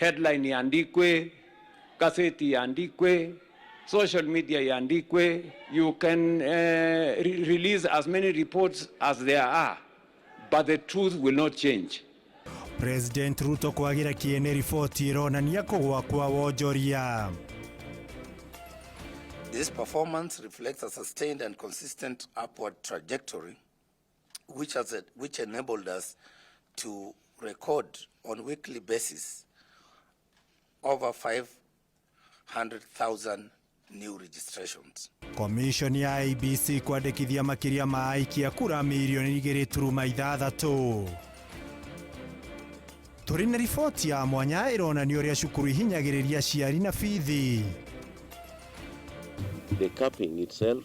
Headline iandikwe, gazeti iandikwe, social media iandikwe. You can release as many reports as there are, but the truth will not change. President Ruto kwagĩra kĩene riboti ĩronania kũgũa kwa wonjoria. This performance reflects a sustained and consistent upward trajectory, which enabled us to record on weekly basis over 500,000 new registrations. Commission ya IEBC kwandĩkithia makĩria ma aikia kura mirioni 2.6. Tũrĩ na riboti ya mwanya ĩronania ũrĩa cukuru ihinyagĩrĩria aciari na bithi. The capping itself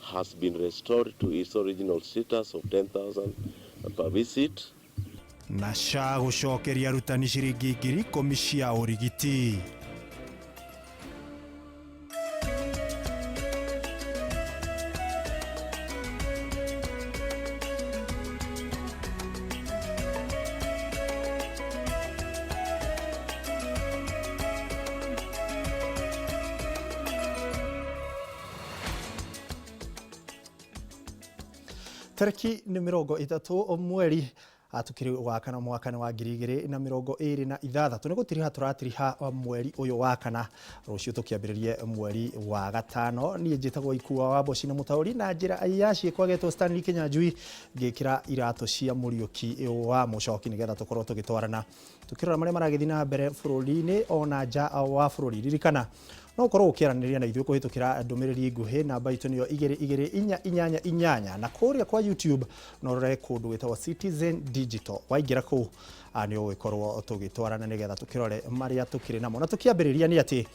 has been restored to its original status of 10,000 per visit. Na SHA gũcokeria arutani ciringi 10,000 cia ũrigiti. Tarĩki nĩ 30 mweri tukĩrĩ wa kana mwaka nĩ wa 2026. Nĩ gũtiriha tũratiriha mweri ũyũ wa kana, rũciũ tũkĩambĩrĩrie mweri wa gatano. Niĩ njĩtagwo Ikua wa Mboci na mũtaũri na njĩra ya ciĩko agetwo Stanley Kinyanjui, ngĩkĩra iratũ cia Mũriũki wa Mũcoki nĩgetha tũkorwo tũgĩtwarana tukĩrora marĩa maragĩthiĩ na mbere bũrũri-inĩ ona nja wa bũrũri. Ririkana no ũkorwo ũkĩaranĩria na ithuĩ kũhĩtũkĩra ndũmĩrĩri nguhĩ, namba itũ nĩyo 22488, na kũrĩa kwa YouTube no ũrore kũndũ gwĩtagwo Citizen Digital. Waingĩra kũu nĩ ũgũgĩkorwo tũgĩtwarana nĩgetha tũkĩrore marĩa tũkĩrĩ namo. Na tũkĩambĩrĩria nĩ atĩ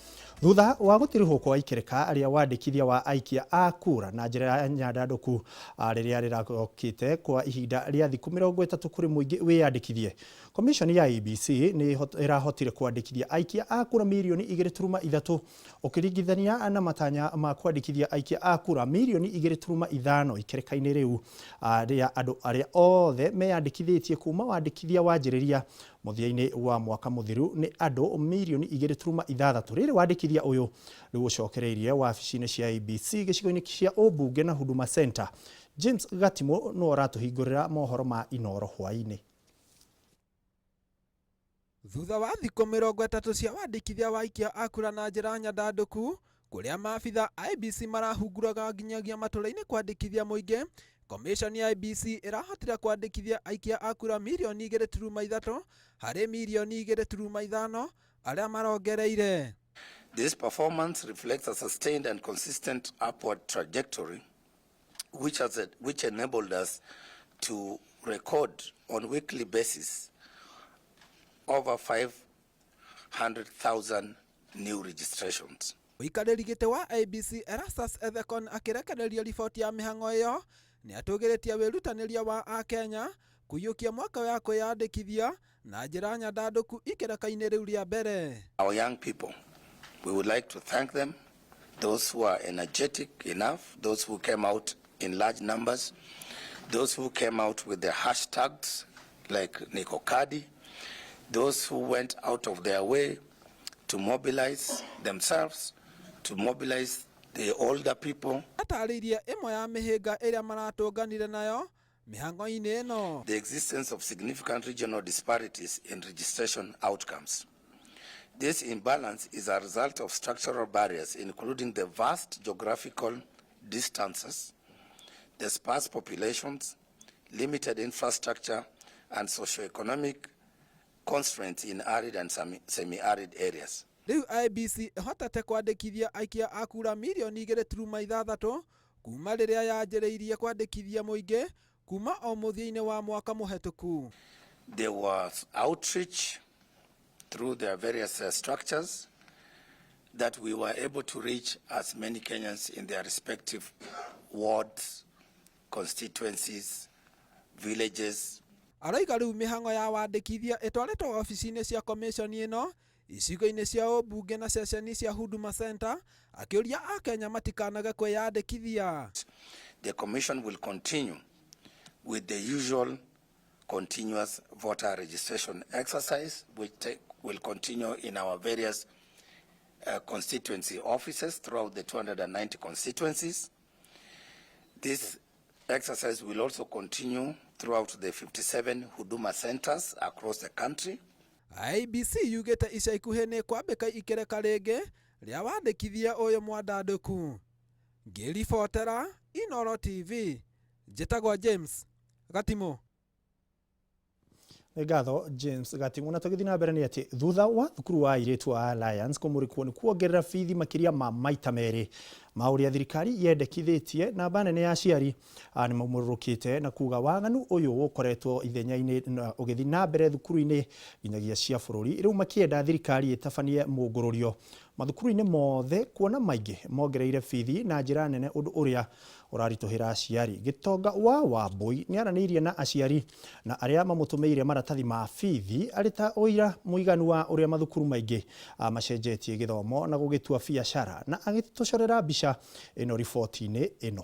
thutha wa gũtirihwo kwa ikereka rĩa wandĩkithia wa aikia a kura na njĩra ya nyandandũku rĩrĩa rĩrokĩte kwa ihinda rĩa thikũ 30 kũrĩ mũingĩ wĩyandĩkithie, Commission ya IEBC nĩ ĩrahotire kwandĩkithia aikia a kura mirioni 2.3 ũkĩringithania na matanya ma kwandĩkithia aikia a kura mirioni 2.5 ikereka-inĩ rĩu rĩa andũ arĩa othe meyandĩkithĩtie kuma wandĩkithia wanjĩrĩria mũthia-inĩ wa mwaka mũthiru nĩ andũ mirioni 2.6. Rĩrĩ wandĩkithia ũyũ rĩu ũcokereirie wabici-inĩ cia IEBC gĩcigo-inĩ cia ũmbunge na Huduma Center. James Gatimũ nĩwe ũratũhingũrĩra mohoro ma Inoro hwaĩ-inĩ. Thutha wa thikũ 30 cia wandĩkithia wa aikia a kura na njĩra nyandandũku, kũrĩa maabitha a IEBC marahunguraga nginyagia matũra-inĩ kwandĩkithia mũingĩ, Commission ya IEBC ĩrahotire kwandĩkithia aikia a kura mirioni 2.3 harĩ mirioni 2.5 arĩa marongereire. This performance reflects a sustained and consistent upward trajectory, which enabled us to record on weekly basis over 500,000 new registrations. Mũikarĩri gĩtĩ wa IEBC Erastus Ethekon akĩrekereria riboti ya mĩhang'o ĩyo nĩ atũgĩrĩtie wĩrutanĩria wa akenya kũiyũkia mwaka wa kwĩyandĩkithia na njĩra nyandandũku ikereka-inĩ rĩu rĩa mbere. Our young people, we would like to thank them, those who are energetic enough, those who came out in large numbers, those who came out with the hashtags like Niko Kadi, those who went out of their way to mobilize themselves, to mobilize the older people. Atarĩirie ĩmwe ya mĩhĩnga ĩrĩa maratũnganire nayo mĩhang'o-inĩ ĩno. The existence of significant regional disparities in registration outcomes. This imbalance is a result of structural barriers, including the vast geographical distances, the sparse populations, limited infrastructure, and socioeconomic constraints in arid and semi-arid areas. Rĩu IEBC ĩhotete kwandĩkithia aikia a kura mirioni 2.6 kuma rĩrĩa yanjĩrĩirie kwandĩkithia mũingĩ kuma o mũthia-inĩ wa mwaka mũhetũku. There was outreach through their various structures that we were able to reach as many Kenyans in their respective wards, constituencies, villages. Arauga rĩu mĩhang'o ya wandĩkithia ĩtwarĩtwo wabici-inĩ cia commission ĩno icigo-inĩ cia ũmbunge na ceceni cia Huduma Center, akĩũria akenya matikanage kwĩyandĩkithia. The commission will continue with the usual continuous voter registration exercise, which will continue in our various constituency offices throughout the 290 constituencies. This exercise will also continue throughout the 57 Huduma centers across the country. IEBC yugĩte ica ikuhĩ nĩ kwambĩka ikereka rĩngĩ rĩa wandĩkithia ũyũ mwandandũku. Ngĩribotera Inooro TV, njĩtagwo James Gatimu. Nĩ ngatho James Gatimu. Na tũgĩthiĩ na mbere nĩ atĩ thutha wa thukuru wa airĩtu wa Alliance kũmũrĩkwo nĩ kuongerera bithi makĩria ma maita merĩ ma ũrĩa thirikari yendekithĩtie, namba nene ya aciari nĩ maumũrũrũkĩte na kuga waganu ũyũ ũkoretwo ithenya-inĩ ũgĩthiĩ na mbere thukuru-inĩ nginyagia cia bũrũri, rĩu makĩenda thirikari ĩtabanie mũngũrũrio mathukuru-inĩ mothe kuona maingĩ mongereire bithi na njĩra nene, ũndũ ũrĩa ũraritũhĩra aciari. Gĩtonga wa Wambui nĩ aranĩirie na aciari na arĩa mamũtũmĩire maratathi ma bithi arĩ ta ũira mũiganu wa ũrĩa mathukuru maingĩ macenjetie gĩthomo na gũgĩtua biacara, na agĩtũcorera mbica ĩno riboti-inĩ ĩno.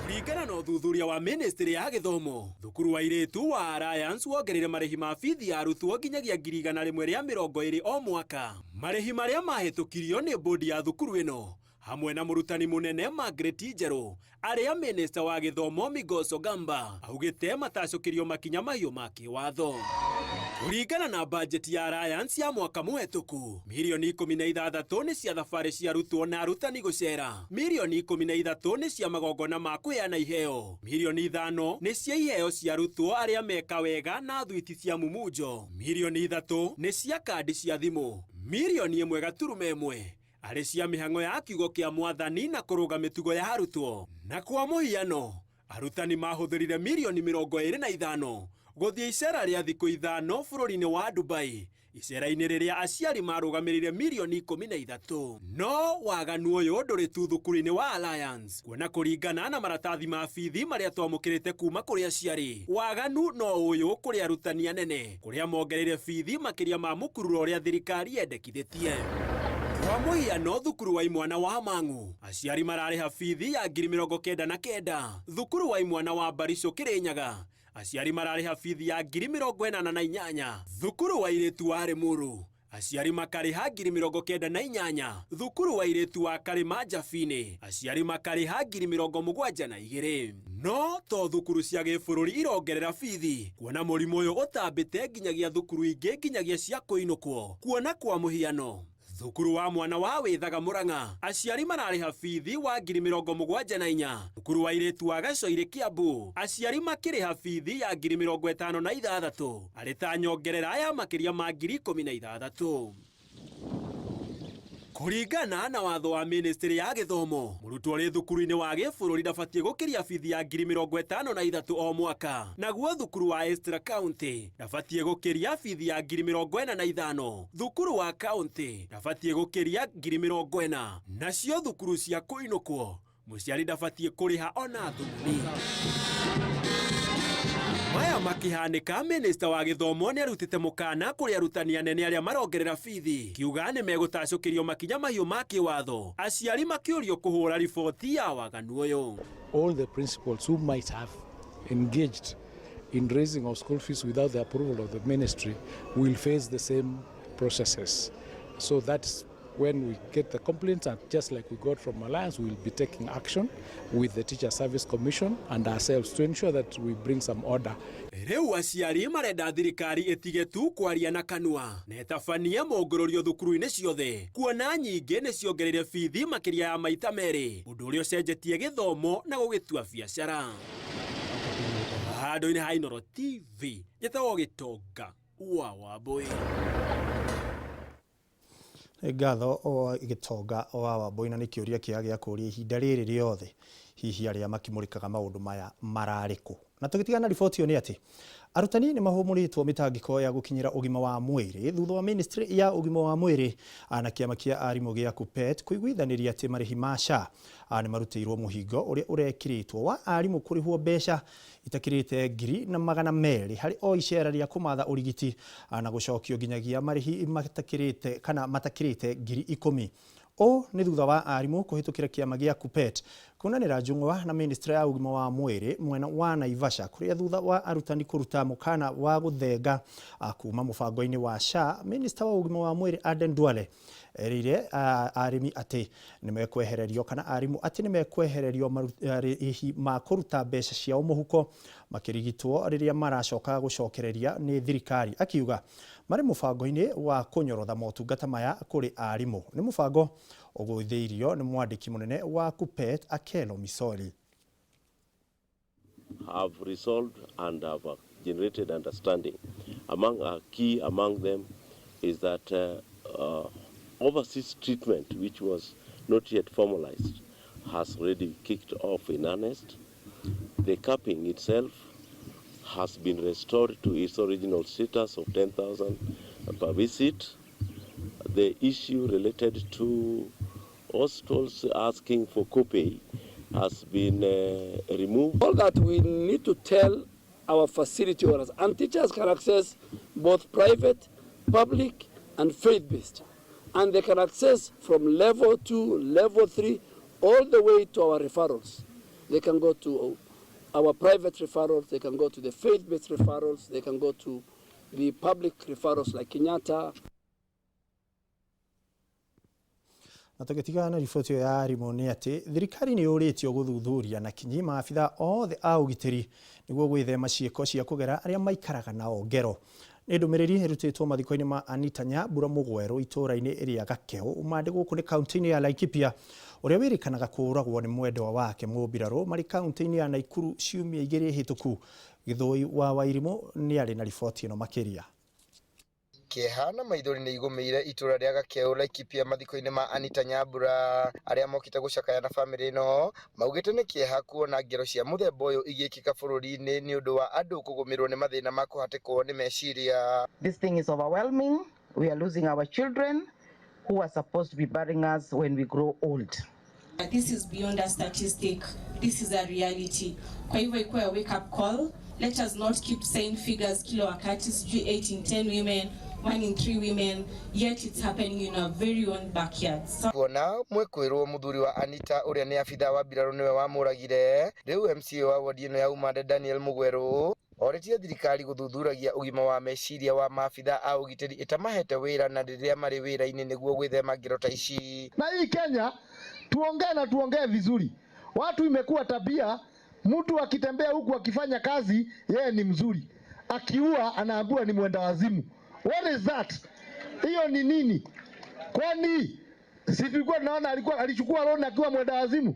Kũringana na ũthuthuria wa ministry ya gĩthomo, thukuru wa airĩtu wa Alliance wongereire marĩhi ma bithi ya arutwo nginyagia 120,000 o mwaka. Marĩhi marĩa mahĩtũkirio nĩ bodi ya thukuru ĩno hamwe na mũrutani mũnene Margaret Njerũ, arĩa minista wa gĩthomo Migos Ogamba augĩte matacũkĩrio makinya mahiũ ma kĩwatho. Kũringana na bajeti ya Alliance ya mwaka mũhetũku, mirioni 16 nĩ cia thabarĩ cia arutwo na arutani gũcera, mirioni 13 nĩ cia magongona ma kũheana iheo, mirioni 5 nĩ cia iheo cia arutwo arĩa meka wega na thwiti cia mumunjo, mirioni 3 nĩ cia kandi cia thimũ, mirioni 1.1 arĩ cia mĩhang'o ya kiugo kĩa mwathani na kũrũga mĩtugo ya arutwo. Na kwa mũhiano, arutani mahũthĩrire mirioni 25 gũthiĩ icera rĩa thikũ 5 bũrũri-inĩ wa Dubai, icera-inĩ rĩrĩa aciari marũgamĩrĩire mirioni 13. No waganu ũyũ ndũrĩ tu thukuru-inĩ wa Alliance, kuona kũringana na maratathi ma bithi marĩa twamũkĩrĩte kuma kũrĩ aciari, waganu no ũyũ kũrĩ arutani anene, kũrĩa mongereire bithi makĩria ma mũkururo ũrĩa thirikari yendekithĩtie. Kwa mũhiano, thukuru wa imwana wa Mang'u aciari mararĩha bithi ya 99,000. Thukuru wa imwana wa Barisho Kĩrĩnyaga aciari mararĩha bithi ya 88,000. Thukuru wa airĩtu wa Limuru aciari makarĩha 98,000. Thukuru wa airĩtu wa Karĩma Njabinĩ aciari makarĩha 72,000. No to thukuru cia gĩbũrũri irongerera bithi, kuona mũrimũ ũyũ ũtambĩte nginyagia thukuru ingĩ nginyagia cia kũinũkwo. Kuona kwa mũhiano, thukuru wa mwana wa Wĩthaga Mũrang'a aciari mararĩha bithi wa 74,000. Thukuru wa airĩtu wa Gacoirĩ Kiambu aciari makĩrĩha bithi ya 56,000, arĩ ta nyongerera ya makĩria ma 16,000. Kũringana na watho wa ministry ya gĩthomo, mũrutwo ũrĩ thukuru-inĩ wa gĩbũrũri ndabatiĩ gũkĩria bithi ya 53,000 o mwaka. Naguo thukuru wa Extra County ndabatiĩ gũkĩria bithi ya 45,000. Thukuru wa county ndabatiĩ gũkĩria 40,000. Nacio thukuru cia kũinũkwo mũciari ndabatiĩ kũrĩha ona thumuni. Maya makihanĩka, minista wa gĩthomo nĩ arutĩte mũkana kũrĩ arutani anene arĩa marongerera bithi, kiuga nĩ megũtacũkĩrio makinya mahiũ ma kĩwatho, aciari makĩũrio kũhũra riboti ya waganu ũyũ. All the principals who might have engaged in raising of school fees without the approval of the ministry will face the same processes. So that's when we get the complaints, and just like we got from Alliance, we will be taking action with the Teacher Service Commission and ourselves to ensure that we bring some order. Rĩu aciari marenda thirikari ĩtige tu kwaria na kanua na ĩtabanie mũngũrũrio thukuru-inĩ ciothe, kuona nyingĩ nĩ ciongereire bithi makĩria ya maita merĩ, ũndũ ũrĩa ũcenjetie gĩthomo na gũgĩtua biacara. Handũ-inĩ ha Inooro TV, njĩtagwo Gĩtonga wa Wambui. Ngatho o Gĩtonga wa Wambui, na nĩ kĩũria kĩega gĩa kũũria ihinda rĩrĩ rĩothe, hihi arĩa makĩmũrĩkaga maũndũ maya mararĩ kũ? Na tũgĩtigana na riboti ĩyo nĩ atĩ arutani nĩ mahũmũrĩtwo mĩtangĩko ya gũkinyĩra ũgima wa mwĩrĩ thutha wa ministry ya ũgima wa mwĩrĩ na kĩama kĩa arimũ gĩa KUPPET kũiguithanĩria atĩ marĩhi ma SHA nĩ marutĩirwo mũhingo ũrĩa ũrekĩrĩtwo wa arimũ kũrĩhwo mbeca itakĩrĩte 1,200 harĩ o icera rĩa kũmatha ũrigiti na gũcokio nginyagia marĩhi matakĩrĩte kana matakĩrĩte 10,000. Ũũ nĩ thutha wa arimũ kũhĩtũkĩra kĩama gĩa KUPPET Kunanĩra njũng'wa na ministry ya ũgima wa mwĩrĩ mwena wa Naivasha kũrĩa thutha wa arutani kũruta mũkana wa gũthenga kuma mũbango-inĩ wa SHA, minister wa ũgima wa mwĩrĩ Aden Duale erĩire arĩmi atĩ nĩmekwehererio kana arimũ atĩ nĩmekwehererio marĩhi ma kũruta mbeca ciao mũhuko makĩrigitwo rĩrĩa maracoka gũcokereria nĩ thirikari, akiuga marĩ mũbango-inĩ wa kũnyorotha motungata maya kũrĩ arimũ. Nĩ mũbango ũgũithĩirio nĩ mwandĩki mũnene wa KUPPET Akelo Misori. Have resolved and have generated understanding. Among key among them is that overseas treatment, which was not yet formalized, has already kicked off in earnest. The capping itself has been restored to its original status of 10,000 per visit. The issue related to hospitals asking for copay has been removed. All that we need to tell our facility owners, and teachers can access both private, public, and faith-based. And they can access from level 2, level 3, all the way to our referrals. They can go to our private referrals, they can go to the faith-based referrals, they can go to the public referrals like Kenyatta. Na tũgĩtigana na riboti ĩyo ya arimũ nĩ atĩ thirikari nĩ yũrĩtio gũthuthuria na kinyi maabitha othe a ũgitĩri nĩguo gwĩthema ciĩko cia kũgera arĩa maikaraga nao ngero. Nĩ ndũmĩrĩri ĩrutĩtwo mathiko-inĩ ma Anita Nyambura Mũgwerũ itũũra-inĩ rĩa Gakeu ũmande gũkũ nĩ kaunti-inĩ ya Laikipia ũrĩa wĩrĩkanaga kũũragwo nĩ mwendwa wake mũmbirarũ marĩ kaunti-inĩ ya Naikuru ciumia igĩrĩ hĩtũku. Gĩthũi wa Wairimũ nĩ arĩ na riboti ĩno makĩria. Kĩeha na maithori nĩ igũmĩire itũra rĩa Gakeu Laikipia mathiko-inĩ ma Anita Nyambura. Arĩa mokĩte gũcakaya na bamĩrĩ ĩno maugĩte nĩ kĩeha kuona ngero cia mũthemba ũyũ igĩkĩka bũrũri-inĩ nĩ ũndũ wa andũ kũgũmĩrwo nĩ mathĩna ma kũhatĩkwo nĩ meciria. This thing is overwhelming. We are losing our children who are supposed to be burying us when we grow old. This is beyond a statistic. This is a reality. Kwa hivyo ikuwe a wake up call. Let us not keep saying figures kila wakati, sijui 8 in 10 women, 1 in 3 women, yet it's happening in our very own backyards. So kuona mwekwĩrwo mũthuri wa Anita ũrĩa nĩ abitha wa mbirarũ nĩwe wamũragire, rĩu MCA wa wodi ĩno ya Umande Daniel Mũgwerũ orĩtie thirikari gũthuthuragia ũgima wa meciria wa maabitha a ũgitĩri ĩtamahete wĩra na rĩrĩa marĩ wĩra-inĩ nĩguo gwĩthema ngero ta ici. Na hii Kenya tuongee na tuongee vizuri. Watu imekuwa tabia, mtu akitembea huku akifanya kazi yeye ni mzuri, akiua anaambiwa ni mwenda wazimu. What is that? Hiyo ni nini? Kwani si tulikuwa tunaona alikuwa alichukua loan akiwa mwenda wazimu?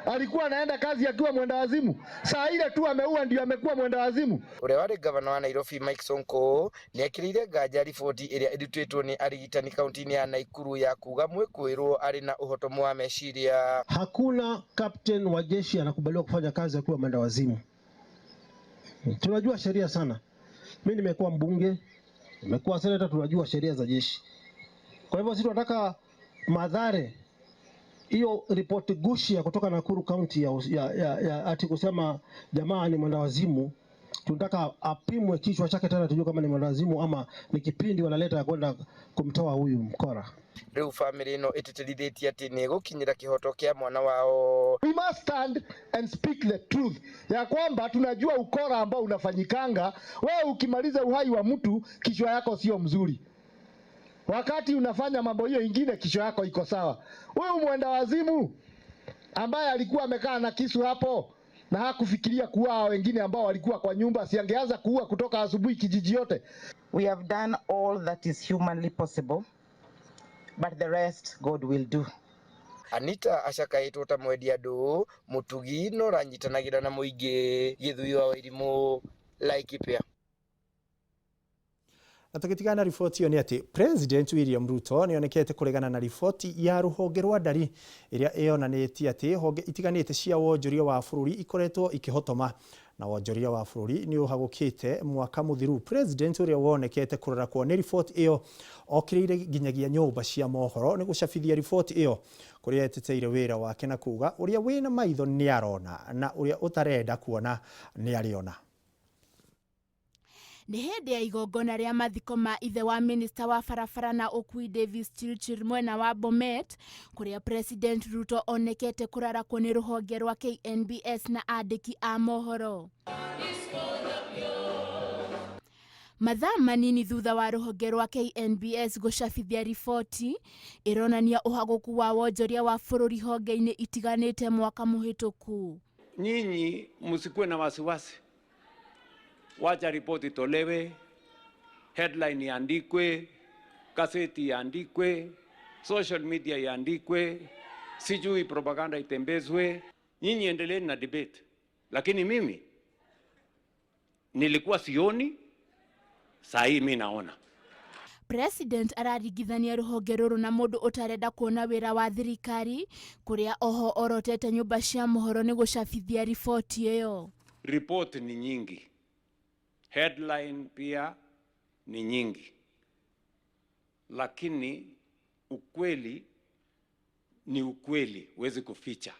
Alikuwa anaenda kazi akiwa mwenda wazimu. Saa ile tu ameua ndio amekuwa mwenda wazimu. Ũrĩa warĩ gavana wa Nairobi Mike Sonko nĩ ekĩrĩire nganja riboti ĩrĩa ĩrutĩtwo nĩ arigitani kaunti-inĩ ya Nakuru ya kuga mwĩkũĩrwo arĩ na ũhotomu wa meciria. Hakuna captain wa jeshi anakubaliwa kufanya kazi akiwa mwenda wazimu. Tunajua sheria sana. Mimi nimekuwa mbunge, nimekuwa seneta, tunajua sheria za jeshi. Kwa hivyo sisi tunataka Mathare hiyo ripoti gushi ya kutoka Nakuru County ya ati kusema jamaa ni mwendawazimu, tunataka apimwe kichwa chake tena tujue kama ni mwendawazimu ama ni kipindi wanaleta ya kwenda kumtoa huyu mkora. Rĩu bamĩrĩ ĩno ĩtĩtĩrithĩtie atĩ nĩ ĩgũkinyĩra kĩhoto kĩa mwana wao. We must stand and speak the truth ya kwamba tunajua ukora ambao unafanyikanga. Wewe ukimaliza uhai wa mtu, kichwa yako sio mzuri. Wakati unafanya mambo hiyo ingine, kichwa yako iko sawa. Huyu mwenda wazimu ambaye alikuwa amekaa na kisu hapo na hakufikiria kuua wengine ambao walikuwa kwa nyumba, si angeanza kuua kutoka asubuhi kijiji yote? We have done all that is humanly possible, but the rest God will do. Anita acakaĩtwo ta mwendi andũ mũtugi no ũranyitanagĩra na mũingĩ. Gĩthui wa Wairimũ, Laikipia. Na tũgĩtigana na riboti ĩyo nĩ atĩ President William Ruto nĩ onekete kũregana na riboti ya rũhonge rwa ndari ĩrĩa ĩyonanĩtie atĩ honge itiganĩte cia wonjoria wa bũrũri ikoretwo ikĩhotoma na wonjoria wa bũrũri nĩ ũhagũkĩte mwaka mũthiru. President ũrĩa wonekete kũrora kwa nĩ riboti ĩyo okĩrĩire nginyagia nyũmba cia mohoro nĩ gũcabithia riboti ĩyo kũrĩa eteteire wĩra wake na kuga ũrĩa wĩna maitho nĩ arona na ũrĩa ũtarenda kuona nĩ arĩona. Nĩ hĩndĩ ya igongona rĩa mathiko ma ithe wa minista wa barabara na ũkui Davis Chirchir mwena wa Bomet, kũrĩa President Ruto onekete kũrarakwo nĩ rũhonge rwa KNBS na andĩki a mohoro. Mathaa manini thutha wa rũhonge rwa KNBS gũcabithia riboti ĩronania ũhagũku wa wonjoria wa bũrũri honge-inĩ itiganĩte mwaka mũhĩtũku. Nyinyi msikuwe na wasiwasi, wacha ripoti itolewe, headline iandikwe, gazeti iandikwe, social media iandikwe, sijui propaganda itembezwe. Nyinyi endeleeni na debate, lakini mimi nilikuwa sioni, saa hii mi naona. President araringithania rũhonge rũrũ na mũndũ ũtarenda kuona wĩra wa thirikari, kũrĩa oho orotete nyũmba cia mohoro nĩ gũcabithia riboti ĩyo. Ripoti ni nyingi, headline pia ni nyingi, lakini ukweli ni ukweli, huwezi kuficha.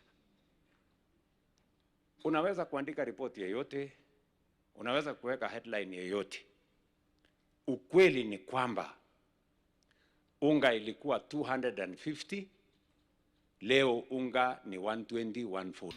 Unaweza kuandika ripoti yoyote, unaweza kuweka headline yoyote. Ukweli ni kwamba unga ilikuwa 250, leo unga ni 120, 140.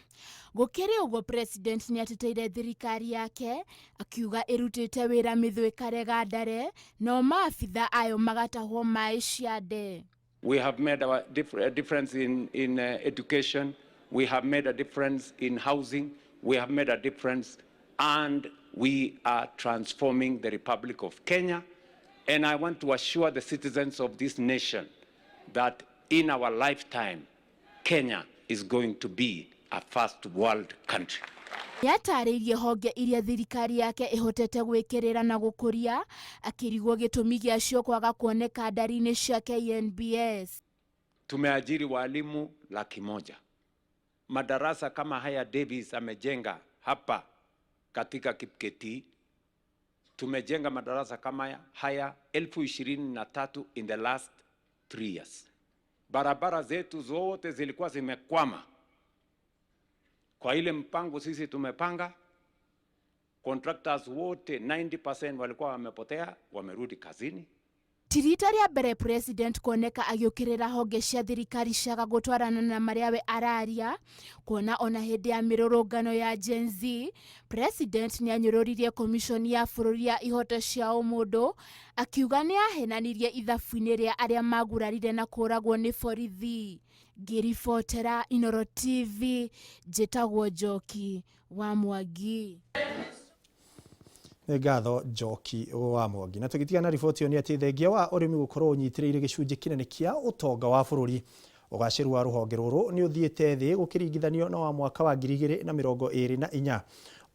Gũkĩrĩ ũguo, President nĩateteire thirikari yake akiuga ĩrutĩte wĩra mĩthũĩ ndare no maabitha ayo magatahwo maĩ ciande. We have made a difference in education. We have made a difference in housing. We have made a difference, and we are transforming the Republic of Kenya. And I want to assure the citizens of this nation that in our lifetime, Kenya is going to be a first world country. Nĩatarĩirie honge iria thirikari yake ĩhotete gwĩkĩrĩra na gũkũria, akĩrigwo gĩtũmi gĩacio kwaga kuoneka ndari-inĩ cia KNBS. Tumeajiri walimu 100,000. Madarasa kama haya Davis amejenga hapa katika Kipketi, tumejenga madarasa kama haya 23,000 in the last 3 years. Barabara zetu zote zilikuwa zimekwama. Kwa ile mpango sisi tumepanga, contractors wote 90% walikuwa wamepotea, wamerudi kazini. Ti rita rĩa mbere President kuoneka agĩũkĩrĩra honge cia thirikari ciaga gũtwarana na marĩa we araria, kuona ona hĩndĩ ya mĩrũrũngano ya Gen Z, President nĩanyũrũririe Commission ya bũrũri ya ihoto cia ũmũndũ, akiuga nĩahenanirie ithabu-inĩ rĩa arĩa magurarire na kũragwo nĩ borithi. Ngĩribotera Inooro TV, njĩtagwo Njoki wa Mwangi. Nĩ ngatho Njoki wa Mwangi. Na tũgĩtigana na riboti ĩyo nĩ atĩ thengia wa ũrĩmi gũkorwo ũnyitĩrĩire gĩcunjĩ kĩnene kĩa ũtonga wa bũrũri, ũgacĩru wa rũhonge rũrũ nĩ ũthiĩte thĩ gũkĩringithanio na wa mwaka wa 2024.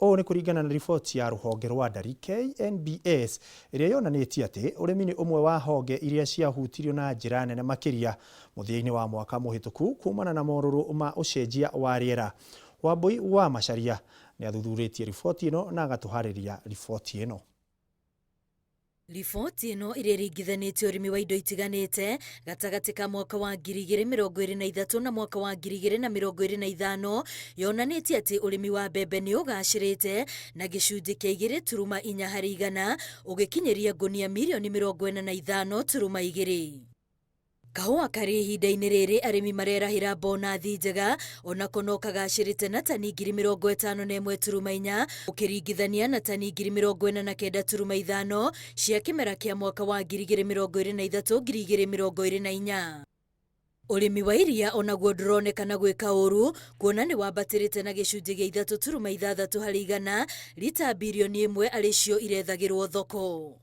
Ũũ nĩ kũringana na riboti ya rũhonge rwa ndari KNBS ĩrĩa yonanĩtie atĩ ũrĩmi nĩ ũmwe wa honge iria ciahutirio na njĩra nene makĩria mũthia-inĩ wa mwaka mũhĩtũku kumana na morũrũ ma ũcenjia wa rĩera. Wambui wa Macharia nĩ athuthurĩtie riboti ĩno na agatũharĩria riboti ĩno. Riboti ĩno ĩrĩa ĩringithanĩtie ũrĩmi wa indo itiganĩte gatagatĩ ka mwaka wa 2023 na mwaka wa 2025 yonanĩtie atĩ ũrĩmi wa mbembe nĩ ũgacĩrĩte na gĩcunjĩ kĩa 2.4 harĩ igana, ũgĩkinyĩria ngũnia mirioni 45.2. Kahũa karĩ ihinda-inĩ rĩrĩ arĩmi marerahĩra bonathi njega, onako no kagacĩrĩte na tani 51,400 ũkĩringithania na tani 49,500 cia kĩmera kĩa mwaka wa 2023 2024. Ũrĩmi wa iria onaguo ndũronekana gwĩka ũru, kuona nĩ wambatĩrĩte na gĩcunjĩ gĩa 3.6 harĩ igana, rita birioni 1 arĩ cio irethagĩrwo thoko.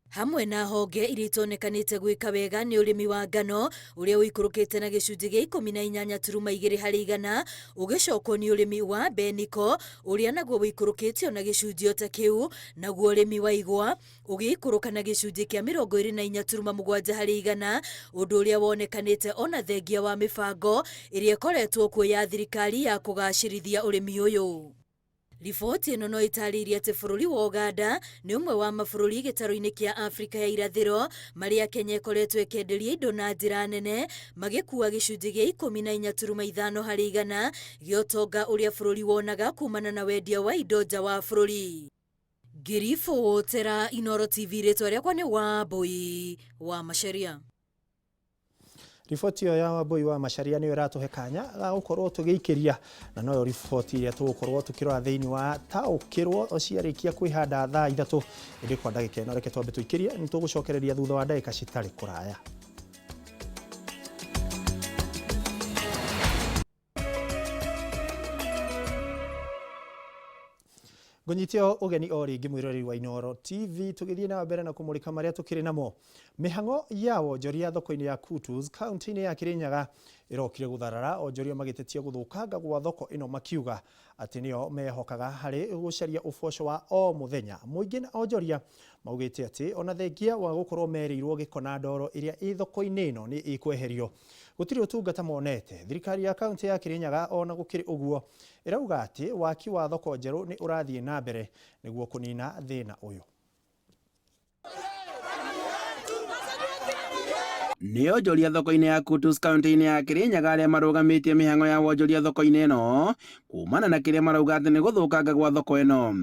Hamwe na honge iria itonekanĩte gwĩka wega nĩ ũrĩmi wa ngano ũrĩa ũikũrũkĩte na gĩcunjĩ gĩa 18.2 harĩ igana, ũgĩcokwo nĩ ũrĩmi wa mbeniko ũrĩa naguo ũikũrũkĩte na gĩcunjĩ o ta kĩu, naguo ũrĩmi wa igwa ũgĩikũrũka na gĩcunjĩ kĩa 24.7 harĩ igana, ũndũ ũrĩa wonekanĩte ona thengia wa mĩbango ĩrĩa ĩkoretwo kuo ya thirikari ya kũgacĩrithia ũrĩmi ũyũ. Riboti ĩno no ĩtarĩirie atĩ bũrũri wa Uganda nĩ ũmwe wa mabũrũri gĩtarũ-inĩ kĩa Afrika ya irathĩro marĩa Kenya ĩkoretwo ĩkĩenderia indo na njĩra nene, magĩkua gĩcunjĩ gĩa 14.5 harĩ igana gĩa ũtonga ũrĩa bũrũri wonaga kumana na wendia wa indo nja wa bũrũri. Ngĩribotera Inooro TV rĩtwa rĩakwa nĩ Wambui wa Macharia. Riboti ĩyo ya Wambui wa Macharia nĩyo ĩratũhe kanya ga gũkorwo tũgĩikĩria, na noyo riboti ĩrĩa tũgũkorwo tũkĩrora thĩinĩ wa taũkĩrwo ciarĩkia kwĩhanda thaa 3. Ĩndĩ kwa ndagĩka ĩno reke twambe tũikĩrie, nĩ tũgũcokereria thutha wa ndagĩka citarĩ kũraya. Ngũnyite ũgeni o rĩngĩ mwĩroreri wa Inooro TV, tũgĩthiĩ na mbere na kũmũrĩka marĩa tũkĩrĩ namo. Mĩhang'o ya wonjoria thoko-inĩ ya Kutus kaunti-inĩ ya Kirinyaga ĩrokire gũtharara onjoria magĩtetia gũthũkanga gwa thoko ĩno, makiuga atĩ nĩo mehokaga harĩ gũcaria ũboco wa o mũthenya. Mũingĩ na onjoria maugĩte atĩ ona thengia wa gũkorwo merĩirwo gĩko na ndoro ĩrĩa ĩ thoko-inĩ ĩno nĩ ĩkweherio, gũtirĩ ũtungata monete. Thirikari ya kaunti ya Kirinyaga ona gũkĩrĩ ũguo ĩrauga atĩ waki wa thoko njerũ nĩ ũrathiĩ na mbere nĩguo kũnina thĩna ũyũ. Nĩ onjoria thoko-inĩ ya Kutus kaunti-inĩ ya Kirinyaga arĩa marũgamĩtie mĩhang'o ya wonjoria thoko-inĩ ĩno kumana na kĩrĩa marauga atĩ nĩ gũthũkanga gwa thoko ĩno.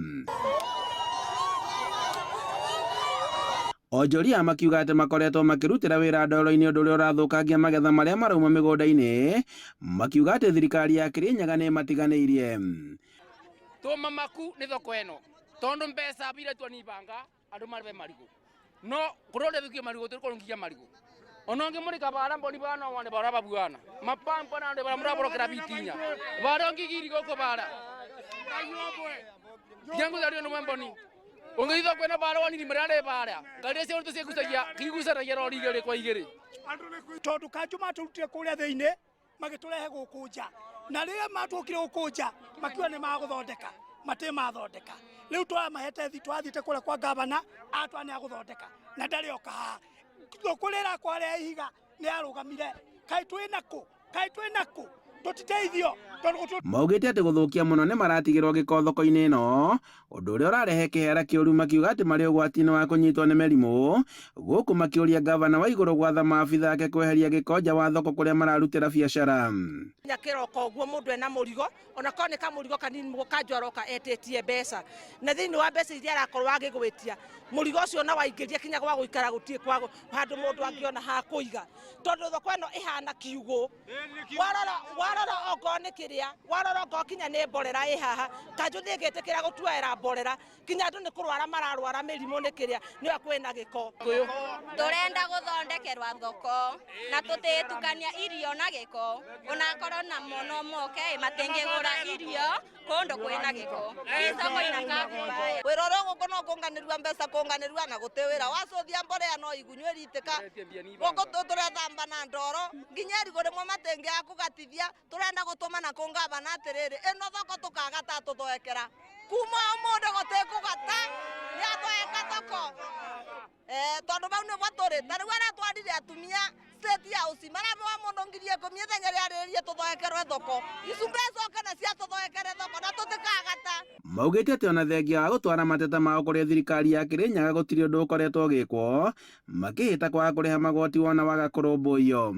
Onjoria makiuga atĩ makoretwo makĩrutĩra wĩra ndoro-inĩ ũndũ ũrĩa ũrathũkangia magetha marĩa marauma mĩgũnda-inĩ, makiuga atĩ thirikari ya Kirinyaga nĩ ĩmatiganĩirie. Tũmamaku nĩ thoko ĩno tondũ mbeca biretwo ni banga andũ marĩbe marigũ no kũrore thukie marigũ tũrĩ marigũ ononge muri kabara mboni bana wane bara babuana mapampa na bara muraborokera bitinya bara ngigiri goko bara yangu dario no mboni ungitho kwena bara wani mirare bara ngari cio tucigucagia kigucaragia rori igiri kwa igiri tondu kanju maturutire kuria thiini magiturehe guku nja na riria matukire guku nja makiuga ni maguthondeka mati mathondeka riu twamahete thi twathiite kuria kwa gavana atwa ni aguthondeka na ndari oka haha thukurira kwaria ihiga ni arugamire kai twina ku tutiteithio. Maugĩte atĩ gũthũkia mũno nĩ maratigĩrwo gĩko thoko-inĩ ĩno, ũndũ ũrĩa ũrarehe kĩhera kĩũru, makiuga atĩ marĩ ũgwati-inĩ wa kũnyitwo nĩ mĩrimũ, gũkũ makĩũria gavana wa igũrũ gwatha maabitha ake kweheria gĩko nja wa thoko kũrĩa mararutĩra biacara. Kĩroko ũguo mũndũ ena mũrigo ona korwo nĩ kamũrigo kanini kanjũ aroka etĩtie mbeca, na thĩinĩ wa mbeca iria arakorwo agĩgwĩtia mũrigo ũcio na waingĩria kinya gwa gũikara gũtirĩ kwa handũ mũndũ angĩona ha kũiga, tondũ thoko ĩno ĩhana kiugũ. Warora ongorwo nĩ kĩrĩa, warora ongorwo kinya nĩ mborera ĩ haha, kanjũ ndĩngĩtĩkĩra gũtuaĩra mborera kinya andũ nĩ kũrwara mararwara mĩrimũ nĩ kĩrĩa nĩyo kwĩna gĩko. Tũrenda gũthondekerwa thoko na tũtĩtukania irio na gĩko, onakorwo namo no moke matingĩgũra irio kũndũ kwĩna gĩko. Thoko inakaa vibaya. Wĩra ũrĩa gũkũ no kũnganĩrua mbeca kũnganĩrua na gũtĩ wĩra wacuthia mborea no igunyũ ĩritĩka gũkũ tũrethamba na ndoro nginya irigũ rĩmwe matingĩaga kũgatithia tũrenda gũtũma na kũngavana atĩrĩrĩ ĩno thoko tũkagata tũthwekera kuma ũmũthĩ gũtikũgata nĩathweka thoko tondũ bau nĩbo tũrĩ ta rĩu arĩa twarire atumia state house maramewa mũndũ 10,000 ithenya rĩarĩrĩrie tũthwekerwe thoko icu mbeca oke na cia tũthwekere thoko na tũtikagata. Maugĩte atĩ ona thengia wa gũtwara mateta mao kũrĩ thirikari ya Kirinyaga gũtirĩ ũndũ ũkoretwo ũgĩkwo, makĩhĩta kwaga kũrĩha magoti wona waga kũrũmbũiyo.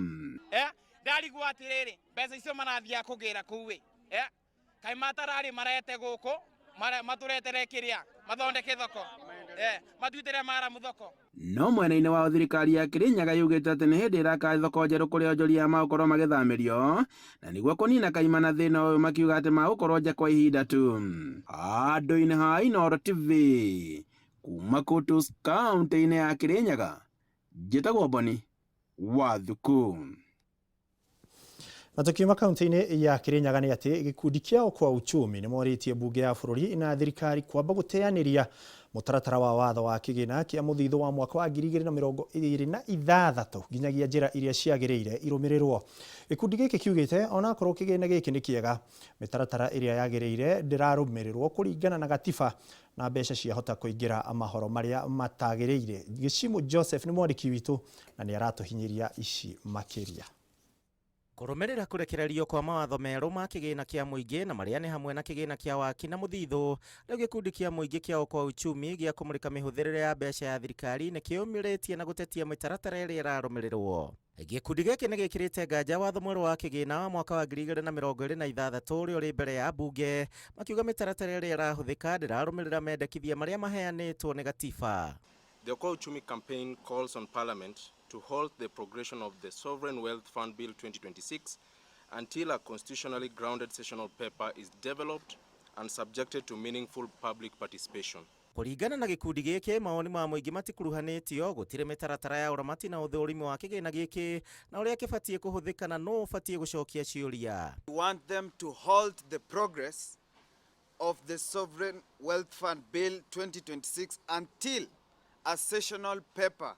Ndarigwo atĩrĩrĩ mbeca icio marathiaga kũgĩra kũu ĩ kaĩ matararĩ marete gũkũ matũretere kĩrĩa mathondeke thoko matuĩtĩre maramu thoko. No mwena-inĩ wao thirikari ya Kirinyaga yugĩte atĩ nĩ hĩndĩ ĩraka thoko njerũ kũrĩa onjoria magũkorwo magĩthamĩrio na nĩguo kũnina kaimana thĩna ũyũ, makiuga atĩ magũkorwo nja kwa ihinda tu. Handũ-inĩ ha Inooro TV kuma Kutus kaunti-inĩ ya Kirinyaga, njĩtagwo Boni wa Thuku. Na tukiuma kaunti-inĩ ya Kirinyaga nĩ atĩ gĩkundi kĩa Okoa Uchumi nĩ morĩtie mbunge ya bũrũri na thirikari kwamba gũteanĩria mũtaratara wa watho wa kĩgĩna kĩa mũthithũ wa mwaka wa 2026 nginyagia njĩra iria ciagĩrĩire irũmĩrĩrwo. Gĩkundi gĩkĩ kiugĩte onakorwo kĩgĩna gĩkĩ nĩ kĩega, mĩtaratara ĩrĩa yagĩrĩire ndĩrarũmĩrĩrwo kũringana na gatiba na mbeca ciahota kũingĩra mahoro marĩa matagĩrĩire. Gĩcimũ Joseph nĩ mwandĩki witũ na nĩ aratũhinyĩria ici makĩria. Kũrũmĩrĩra kũrekererio kwa mawatho merũ ma kĩgĩna kĩa mũingĩ na marĩa nĩ hamwe na kĩgĩna kĩa waki na mũthithũ, rĩu gĩkundi kĩa mũingĩ kĩa Okoa Uchumi gĩa kũmũrĩka mĩhũthĩrĩre ya mbeca ya thirikari nĩ kĩyumĩrĩtie na gũtetia mĩtaratara ĩrĩa ĩrarũmĩrĩrwo. Gĩkundi gĩkĩ nĩ gĩkĩrĩte nganja watho mwerũ wa kĩgĩna wa mwaka wa 2026 ũrĩa ũrĩ mbere ya mbunge, makiuga mĩtaratara ĩrĩa ĩrahũthĩka ndĩrarũmĩrĩra mendekithia marĩa maheanĩtwo nĩ gatiba. The Okoa Uchumi campaign calls on Parliament to halt the progression of the Sovereign Wealth Fund Bill 2026 until a constitutionally grounded sessional paper is developed and subjected to meaningful public participation. Kũringana na gĩkundi gĩkĩ, mawoni ma mũingĩ matikuruhanĩtio, gũtirĩ mĩtaratara ya ũramati na ũthũrimi wa kĩgĩna gĩkĩ na ũrĩa kĩbatiĩ kũhũthĩka na nũ ũbatiĩ gũcokia ciũria. We want them to halt the progress of the Sovereign Wealth Fund Bill 2026 until a sessional paper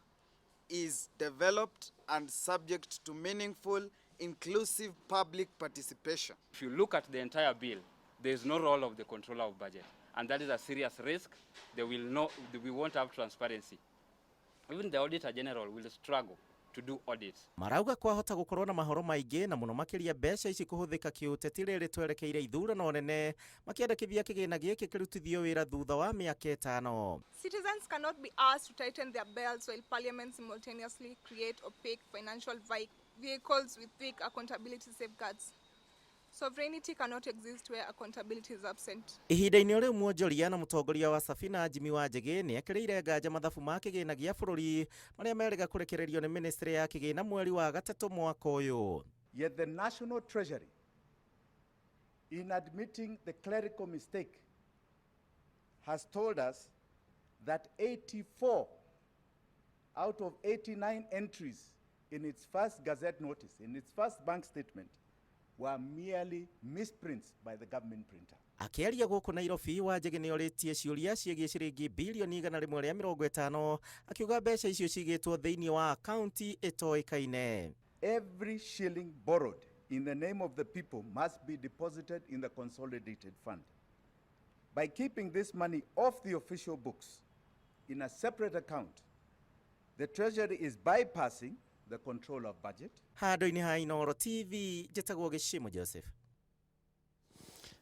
is developed and subject to meaningful, inclusive public participation. If you look at the entire bill, there is no role of the controller of budget, and that is a serious risk. They will not, we won't have transparency. Even the Auditor General will struggle to do audits. Marauga kwahota gũkorwo na mahoro maingĩ na mũno makĩria mbeca ici kũhũthĩka kĩũteti rĩrĩ twerekeire ithurano nene, makĩendekithia kĩgĩna gĩkĩ kĩrutithio wĩra thutha wa mĩaka ĩtano. Citizens cannot be asked to tighten their belts while parliament simultaneously create opaque financial vehicles with weak accountability safeguards. Sovereignty cannot exist where accountability is absent. Ihinda-inĩ rĩu mwonjoria na mũtongoria wa Safina Jimmy Wanjigi nĩ ekĩrĩire nganja mathabu ma kĩgĩna gĩa bũrũri marĩa merĩga kũrekererio nĩ ministry ya kĩgĩna mweri wa gatatũ mwaka ũyũ. Yet the National Treasury, in admitting the clerical mistake, has told us that 84 out of 89 entries in its first Gazette notice, in its first bank statement, were merely misprints by the government printer. Akĩaria gũkũ Nairobi, Wanjigi nĩ orĩtie ciũria ciĩgiĩ ciringi bilioni 150, akiuga mbeca icio cigĩtwo thĩinĩ wa akaunti ĩtoĩkaine. Every shilling borrowed in the name of the people must be deposited in the consolidated fund. By keeping this money off the official books in a separate account, the Treasury is bypassing the control of budget. Handũ-inĩ ha Inooro TV, njĩtagwo Gĩcimu Joseph.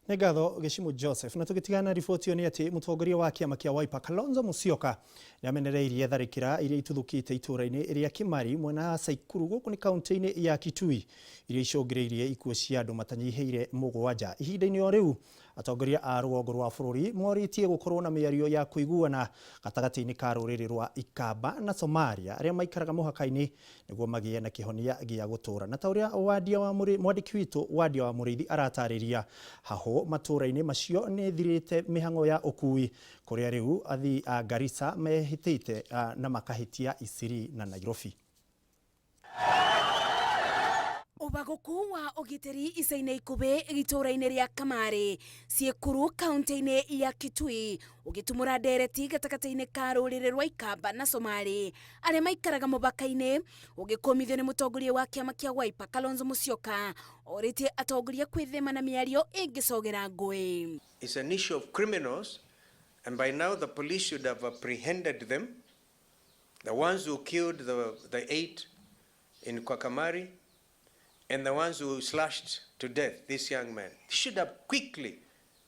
Nĩ ngatho Gĩcimu Joseph. Na tũgĩtigana na riboti ĩyo nĩ atĩ mũtongoria wa kĩama kĩa Wiper Kalonzo Musyoka nĩ amenereirie tharĩkĩra iria ituthũkĩte itũũra-inĩ rĩa Kimari mwena wa Saikuru gũkũ nĩ kaunti-inĩ ya Kitui, iria icũngĩrĩirie ikuũ cia andũ matanyihĩire 7. Ihinda-inĩ o rĩu atongoria a rũgongo rwa bũrũri morĩtie gũkorwo na mĩario ya kũiguana gatagatĩ-inĩ ka rũrĩrĩ rwa Ikamba na Somalia arĩa maikaraga mũhaka-inĩ nĩguo magĩe na kĩhonia gĩa gũtũũra. Na ta ũrĩa mwandĩki witũ Wandia wa Mũrĩithi aratarĩria, hahũ matũũra-inĩ macio nĩ ĩthirĩte mĩhang'o ya ũkui kũrĩa rĩu athii a Garissa mehĩtĩte na makahĩtia Isiri na Nairobi. Ũbagũku wa ũgitĩri ica-inĩ ikuhĩ itũũra-inĩ rĩa Kamari Ciĩkuru kaunti-inĩ ya Kitui ũgĩtumũra ndereti gatagatĩ-inĩ ka rũrĩrĩ rwa Ikamba na Somali arĩa maikaraga mũbaka-inĩ, ũgĩkũmithio nĩ mũtongoria wa kĩama kĩa Wiper Kalonzo Musyoka orĩtie atongoria kwĩthema na mĩario ĩngĩcogera ngũĩ. It's an issue of criminals, and by now the police should have apprehended them, the ones who killed the 8 in Kwakamari and the ones who slashed to death this young man. They should have quickly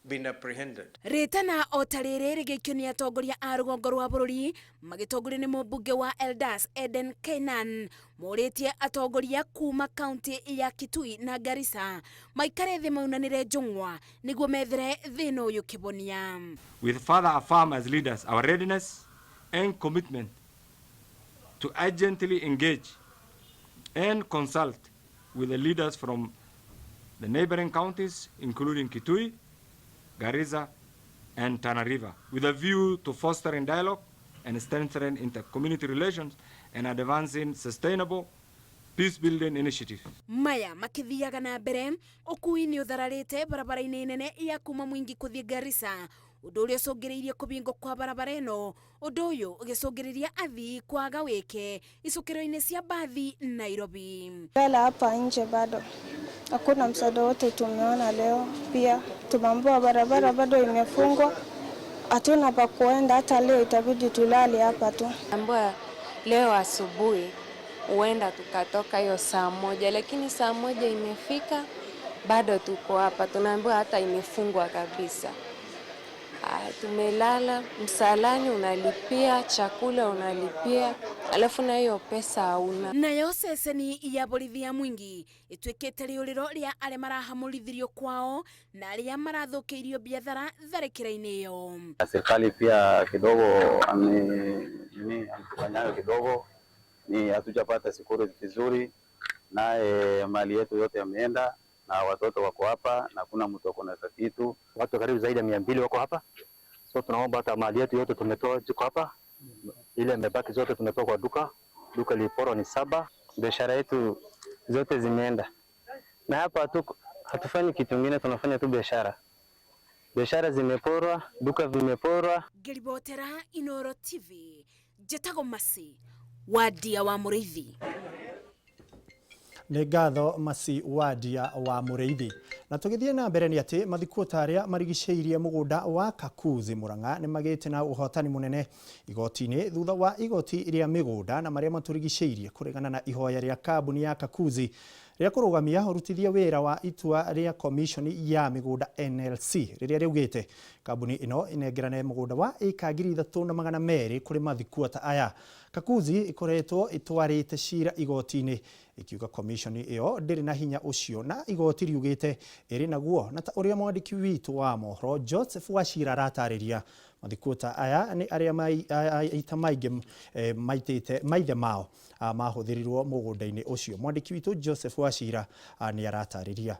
been apprehended. Rĩtana o ta rĩrĩ rĩgĩikio nĩ atongoria a rũgongo rwa bũrũri magĩtongorio nĩ mũmbunge wa Eldas Eden Kainan, morĩtie atongoria kuma kaunti ya Kitui na Garissa maikare thĩ maunanĩre njũng'wa nĩguo methere thĩna ũyũ kĩbonia. We further affirm as leaders our readiness and commitment to urgently engage and consult with the leaders from the neighboring counties, including Kitui, Garissa, and Tana River, with a view to fostering dialogue and strengthening inter-community relations and advancing sustainable peace-building initiatives. Maya makithiaga na mbere, ũkui nĩ ũthararĩte barabara-inĩ nene ya kuma Mwingi kũthiĩ Garissa, ũndũ ũrĩa ũcũngĩrĩirie kũbingwo kwa barabara ĩno, ũndũ ũyũ ũgĩcũngĩrĩria athii kwaga wĩke icukĩro-inĩ cia bathi Nairobi. Lala hapa nje bado hakuna msaada wote tumeona leo. Pia tumeambiwa barabara bado imefungwa, hatuna pa kuenda. Hata leo itabidi tulale hapa tu. Ambiwa leo asubuhi huenda tukatoka hiyo saa 1, lakini saa 1 imefika bado tuko hapa, tunaambiwa hata imefungwa kabisa. Tumelala msalani, unalipia chakula, unalipia, alafu na hiyo pesa hauna. Nayo ceceni ya borithi ya Mwingi ituikite riuriro ria aria marahamurithirio kwao na aria marathukiirio biathara tharikira-ini iyo. Serikali pia kidogo ametukanyaga kidogo, ni hatujapata security vizuri, naye mali yetu yote yameenda na watoto wako hapa na kuna mtu ako na kitu. Watu karibu zaidi ya 200 wako hapa, so tunaomba hata mali yetu yote tumetoa ziko hapa, ile imebaki zote tumetoa kwa duka. Duka liliporwa ni 7. Biashara yetu zote zimeenda, na hapa hatufanyi kitu kingine, tunafanya tu biashara. Biashara zimeporwa, duka vimeporwa. Ngiribotera Inoro TV, njĩtagwo Masi Wadia wa Mũrĩithi. Nĩ ngatho Masi Wadia wa Mũrĩithi. Na tũgĩthiĩ na mbere nĩ atĩ mathikuota arĩa marigicĩirie mũgũnda wa Kakuzi Murang'a nĩ magĩte na ũhotani mũnene igoti-inĩ thutha wa igoti rĩa mĩgũnda na marĩa matũrigicĩirie kũregana na ihoya rĩa kambuni ya Kakuzi rĩa kũrũgamia ũrutithia wĩra wa itua rĩa komishoni ya mĩgũnda NLC rĩrĩa rĩugĩte kambuni ĩno ĩnengerane mũgũnda wa ĩka 3200 kũrĩ mathikuota aya. Kakuzi ĩkoretwo ĩtwarĩte cira igoti-inĩ ĩkiuga komishoni ĩyo ndĩrĩ na hinya ũcio na igoti riugĩte ĩrĩ naguo, na ta ũrĩa mwandĩki witũ wa mohoro Joseph Wachira aratarĩria, mathikuota aya nĩ arĩa maita maingĩ maitĩte maithe mao mahũthĩrirwo mũgũnda-inĩ ũcio. Mwandĩki witũ Joseph Wachira nĩ aratarĩria.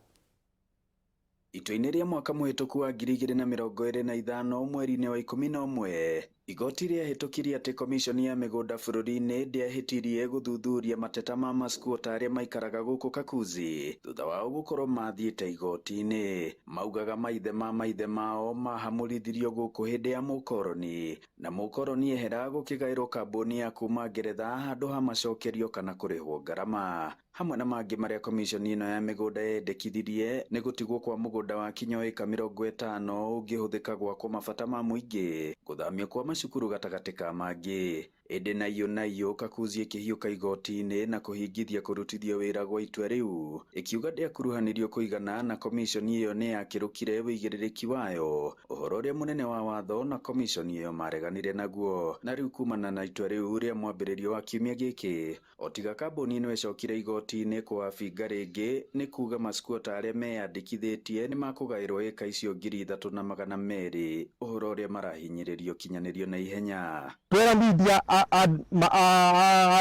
Itua-inĩ rĩa mwaka mũhĩtũku wa 2025 mweri-inĩ wa 11 igoti rĩahĩtũkirie atĩ komishoni ya mĩgũnda bũrũri-inĩ ndĩahĩtirie gũthuthuria mateta ma maskuota arĩa maikaraga gũkũ Kakuzi thutha wao gũkorwo mathiĩte igoti-inĩ. Maugaga maithe ma maithe mao mahamũrithirio gũkũ hĩndĩ ya mũkoroni na mũkoroni ehera gũkĩgaĩrwo kambuni ya kuma Ngeretha handũ ha macokerio kana kũrĩhwo ngarama. Hamwe na mangĩ marĩa komishoni ĩno ya mĩgũnda yendekithirie nĩ gũtigwo kwa mũgũnda wa kinyo ĩka 50 ũngĩhũthĩka gwakwo mabata ma mũingĩ, gũthamio kwa macukuru gatagatĩ ka mangĩ. Ĩndĩ naiyũ naiyũ Kakuzi ĩkĩhiũka igoti-inĩ na kũhingithia kũrutithio wĩra gwa itua rĩu, ĩkiuga ndĩakuruhanirio kũigana na komishoni ĩyo nĩyakĩrũkire wĩigĩrĩrĩki wayo, ũhoro ũrĩa mũnene wa watho na komishoni ĩyo mareganire naguo. Na rĩu kumana na itua rĩu rĩa mwambĩrĩrio wa kiumia gĩkĩ, o tiga kambuni ĩno ĩcokire igoti-inĩ kũwabinga rĩngĩ nĩ kuga maskuota arĩa meyandĩkithĩtie nĩmakũgaĩrwo ĩka icio 3200, ũhoro ũrĩa marahinyĩrĩrio kinyanĩrio na ihenya. Twera media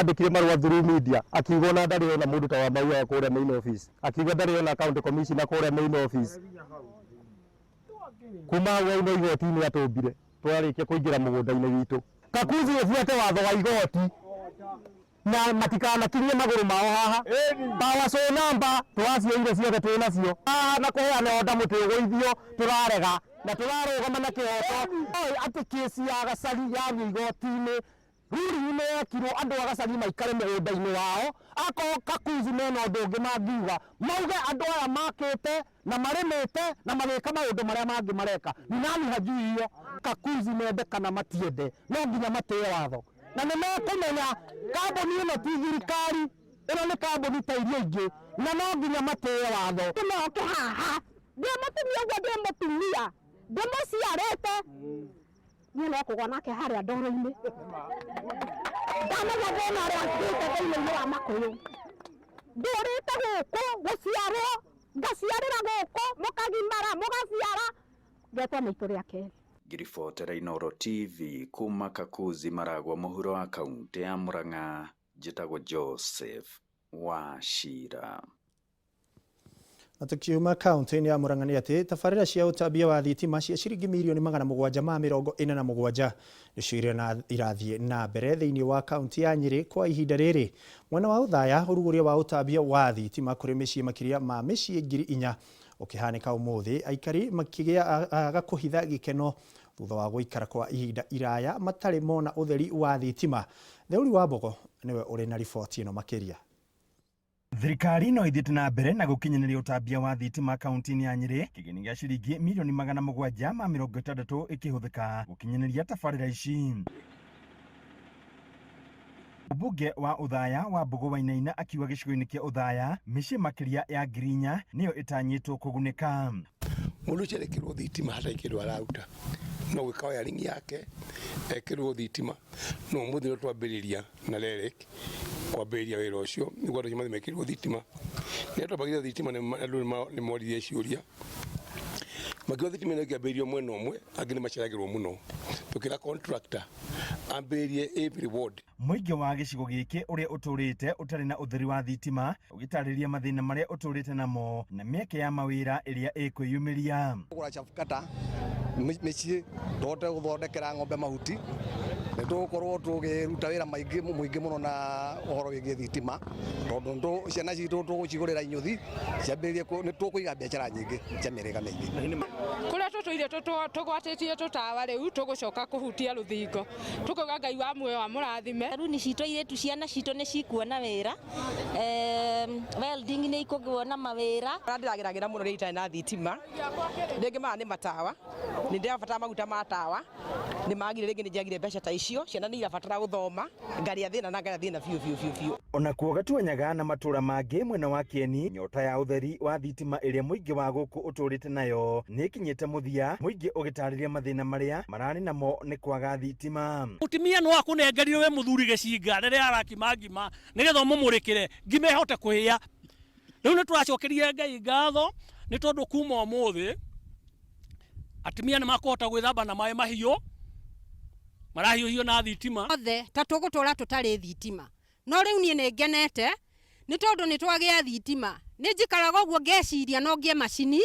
andĩkire marũa through media akiuga ona ndarĩ ona mũndũ ta wa Maua kũrĩa main office, akiuga ndarĩ ona county commissioner kũrĩa main office. Kuma hau auma igoti-inĩ atũmbire twarĩkia kũingĩra mũgũnda-inĩ witũ. Kakuzi ĩbuate watho wa igoti na matikanakinyie magũrũ mao haha. Power show number tũracioire ciothe twĩ nacio haha na kũheana order mũtĩ ũgũithio tũrarega na tũrarũgama na kĩhoto atĩ kĩci ya Gacagi yathiĩ igoti-inĩ ruling nĩ yekirwo andũ a Gacagi maikare mũgũnda-inĩ wao. Akorwo Kakuzi mena ũndũ ũngĩ mangiuga mauge andũ aya makĩte na marĩmĩte na magĩka maũndũ marĩa mangĩ mareka, ni nani hajui hiyo. Kakuzi mende kana matiende no nginya matĩe watho na nĩ mekũmenya kambuni ĩno ti thirikari, ĩno nĩ kambuni ta iria ingĩ na no nginya matĩe watho. Moke haha ndĩ mũtumia ũguo, ndĩ mũtumia ndĩmũciarĩte niĩ no kũgwa nake harĩa ndoro-inĩ, ndamenya thĩna ũrĩa ngĩte thĩinĩ wa Makũyũ. Ndũrĩte gũkũ gũciarwo ngaciarĩra gũkũ mũkagimara mũgaciara ngetwo maitũ rĩa kerĩ. Ngiribotera Inooro TV kuma Kakuzi Maragwa mũhuro wa kaunti ya Murang'a, njĩtagwo Joseph Wachira. Na tukiuma kaunti-inĩ ya Murang'a nĩ atĩ tabarĩra cia ũtambia wa thitima cia ciringi mirioni 747 nĩcio irathiĩ na mbere thĩinĩ wa kaunti ya Nyĩrĩ kwa ihinda rĩrĩ. Mwena wa Othaya ũrugũria wa ũtambia wa thitima kũrĩ mĩciĩ makĩria ma mĩciĩ 4000 ũkĩhanĩka ũmũthĩ, aikari makĩgĩa gakũhitha gĩkeno thutha wa gũikara kwa ihinda iraya matarĩ mona ũtheri wa thitima. Theuri wa Mbogo nĩwe ũrĩ na riboti ĩno makĩria. Thirikari no ithiĩte na mbere na gũkinyanĩria ũtambia wa thitima kaunti-inĩ ya Nyĩrĩ kĩgĩna gĩa ciringi mirioni 760 ĩkĩhũthĩka gũkinyanĩria tabarĩra ici. Mbunge wa Othaya wa Mbugu Wainaina akiuga gĩcigo-inĩ kĩa Othaya mĩciĩ makĩria ya 4,000 nĩyo ĩtanyĩtwo kũgunĩka. Mũndũ ũcio arekĩrwo thitima hatarĩ kĩndũ araruta, no gwĩka wiring yake ekĩrwo thitima. No ũmũthĩ nĩ twambĩrĩria na REREC kwambĩrĩria wĩra ũcio nĩguo andũ acio mathiĩ mekĩrwo thitima. Rĩrĩa twambagĩrĩria thitima andũ nĩ moririe ciũria, makiuga thitima ĩno ĩngĩambĩrĩrio mwena ũmwe angĩ nĩ maceragĩrwo mũno. Tũkĩra contractor ambĩrĩrie every ward. Mũingĩ wa gĩcigo gĩkĩ ũrĩa ũtũrĩte ũtarĩ na ũtheri wa thitima ũgĩtarĩria mathĩna marĩa ũtũrĩte namo na mĩeke ya mawĩra ĩrĩa ĩkwĩyumĩria. Kũgũra chabukata mĩciĩ tũhote gũthondekera ng'ombe mahuti, nĩ tũgũkorwo tũkĩruta wĩra mũingĩ mũno na ũhoro wĩgiĩ thitima, tondũ ciana citũ tũgũcigũrĩra inyũthi ciambĩrĩrie, nĩ tũkũiga biacara nyingĩ cia mĩhĩrĩga mĩingĩ. Kũrĩa tũtũire tũgwatĩtie tũtawa rĩu tũgũcoka kũhutia rũthingo, tũkauga Ngai wa muoyo amũrathime. Runi citũ airĩtu ciana citũ nĩ cikuona wĩra, welding nĩ ikuona mawĩra. Ndĩrageragĩra mũno rĩrĩa itarĩ na thitima, rĩngĩ maya nĩ matawa, nĩ ndĩrabatara maguta ma tawa, nĩ magire rĩngĩ nĩ njagire mbeca ta icio, ciana nĩ irabatara gũthoma, ngarĩa thĩna na ngarĩa thĩna biũ biũ biũ biũ. Ona kuo Gatuanyaga na matũra mangĩ mwena wa Kieni, nyota ya ũtheri wa thitima ĩrĩa mũingĩ wa gũkũ ũtũrĩte nayo nĩ ĩkinyĩte mũthia, mũingĩ ũgĩtarĩria mathĩna marĩa mararĩ namo nĩ kwaga thitima. Mũtumia no akũnengerire we mũthuri gĩcinga rĩrĩa arakima ngima nĩgetha ũmũmũrĩkĩre ngima ĩhote kũhĩa. Rĩu nĩ tũracokeria Ngai ngatho nĩ tondũ kuma ũmũthĩ atumia nĩ makũhota gwĩthamba na maĩ mahiũ marahiũhio na thitima. Othe ta tũgũtũra tũtarĩ thitima, no rĩu niĩ nĩ ngenete nĩ tondũ nĩ twagĩa thitima. Nĩ njikaraga ũguo ngeciria no ngĩe macini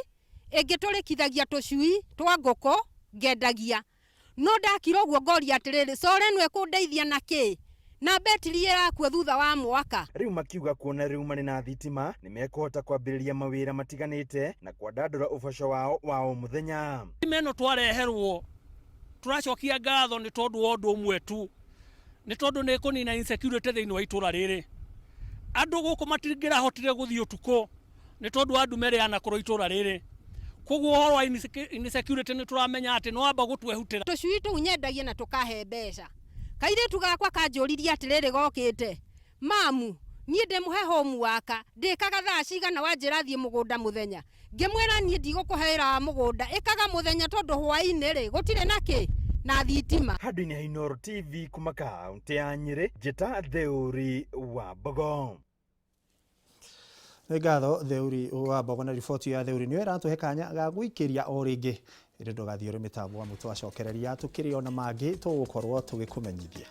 ĩngĩtũrĩkithagia tũcui twa ngũkũ ngendagia, no ndakira ũguo ngoria atĩrĩrĩ, sora ĩno ĩkũndeithia na kĩ na betiri ĩrakua thutha wa mwaka. Rĩu makiuga kuona rĩu marĩ na thitima nĩ mekũhota kwambĩrĩria mawĩra matiganĩte na kwandandũra ũboco wao wa o mũthenya. Thitima ĩno twareherwo tũracokia ngatho nĩ tondũ wa ũndũ ũmwe tu, nĩ tondũ nĩ ĩkũnina insecurity thĩinĩ wa itũra rĩrĩ. Andũ gũkũ matingĩrahotire gũthiĩ ũtukũ nĩ tondũ wa ndume ĩrĩa yanakorwo itũra rĩrĩ. Koguo ũhoro wa insecurity nĩ tũramenya atĩ nĩ wamba gũtwehutĩra. Tũcui tũu nyendagia na tũkahe mbeca. Kairĩtu gakwa kanjũririe atĩrĩrĩ gokĩte, mamu niĩ ndĩmũhe homework, ndĩkaga thaa cigana wanjĩra thiĩ mũgũnda mũthenya. Ngĩmwĩra niĩ ndigũkũhe wĩra wa mũgũnda, ĩkaga mũthenya tondũ hwaĩ-inĩ rĩ gũtirĩ na kĩ na thitima. Handũ-inĩ ha Inooro TV kuma kaunti ya Nyĩrĩ, njĩta Theuri wa Mbogo. Nĩ ngatho Theuri wa Mbogo na riboti ya Theuri nĩyo ĩratũhe kanya ga gũikĩria o rĩngĩ ĩndĩ ndũgathiĩ ũrĩ mĩtambo amu twacokereria tũkĩrĩ ona mangĩ tũgũkorwo tũgĩkũmenyithia.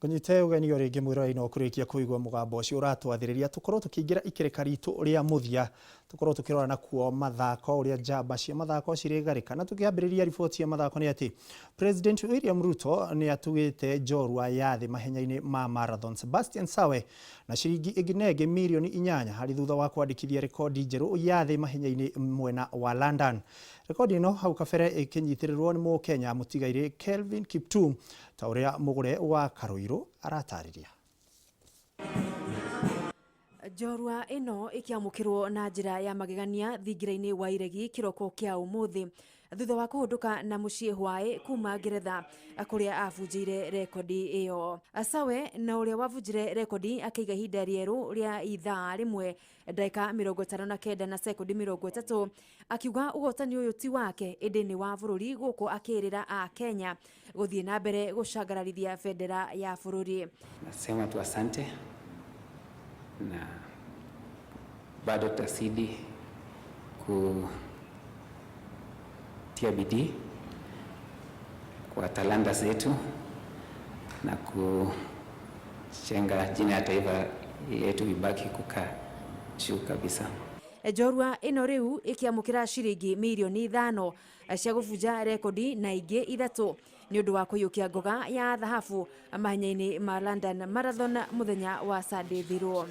Kũnyite ũgeni o rĩngĩ mwĩroreri no kũrĩkia kũigua mũgambo ũcio ũratwathĩrĩria tũkorwo tũkĩingĩra ikĩrĩka ritũ rĩa mũthia, tũkorwo tũkĩrora nakuo mathako ũrĩa njamba cia mathako cirĩgarĩka. Na tũkĩambĩrĩria riboti ya mathako nĩ atĩ President William Ruto nĩ atugĩte njorua ya thĩ mahenya-inĩ ma marathon Sebastian Sawe na ciringi ĩngĩ na ĩngĩ mirioni 8 harĩ thutha wa kwandĩkithia rekodi njerũ ya thĩ mahenya-inĩ mwena wa London. Rekodi ĩno hau kabere ĩkĩnyitĩrĩrwo nĩ Mũkenya mũtigairĩ Kelvin Kiptum ta ũrĩa mũgũre wa Karũirũ aratarĩria. Njorua ĩno ĩkĩamũkĩrwo na njĩra ya magegania thingira-inĩ wa iregi kĩroko kĩa ũmũthĩ thutha wa kũhũndũka na mũciĩ hwaĩ kuma Ngeretha kũrĩa abunjĩire rekodi ĩyo. Sawe na ũrĩa wabunjire rekodi akĩiga ihinda rĩerũ rĩa ithaa rĩmwe ndagĩka 59 na sekondi 30 akiuga ũhotani ũyũ ti wake ĩndĩ nĩ wa bũrũri gũkũ akĩrĩra a Kenya gũthiĩ na mbere gũcangararithia bendera ya bũrũri. Nasema tu asante na bado tutazidi kutia bidii kwa talanta zetu na kujenga jina ya taifa letu ibaki kukaa juu kabisa. Njorua ĩno rĩu ĩkĩamũkĩra ciringi mirioni 5 cia gũbunja rekodi na ingĩ 3 nĩ ũndũ wa kũiyũkia ngoga ya thahabu mahenya-inĩ ma London Marathon mũthenya wa Sunday thirwo.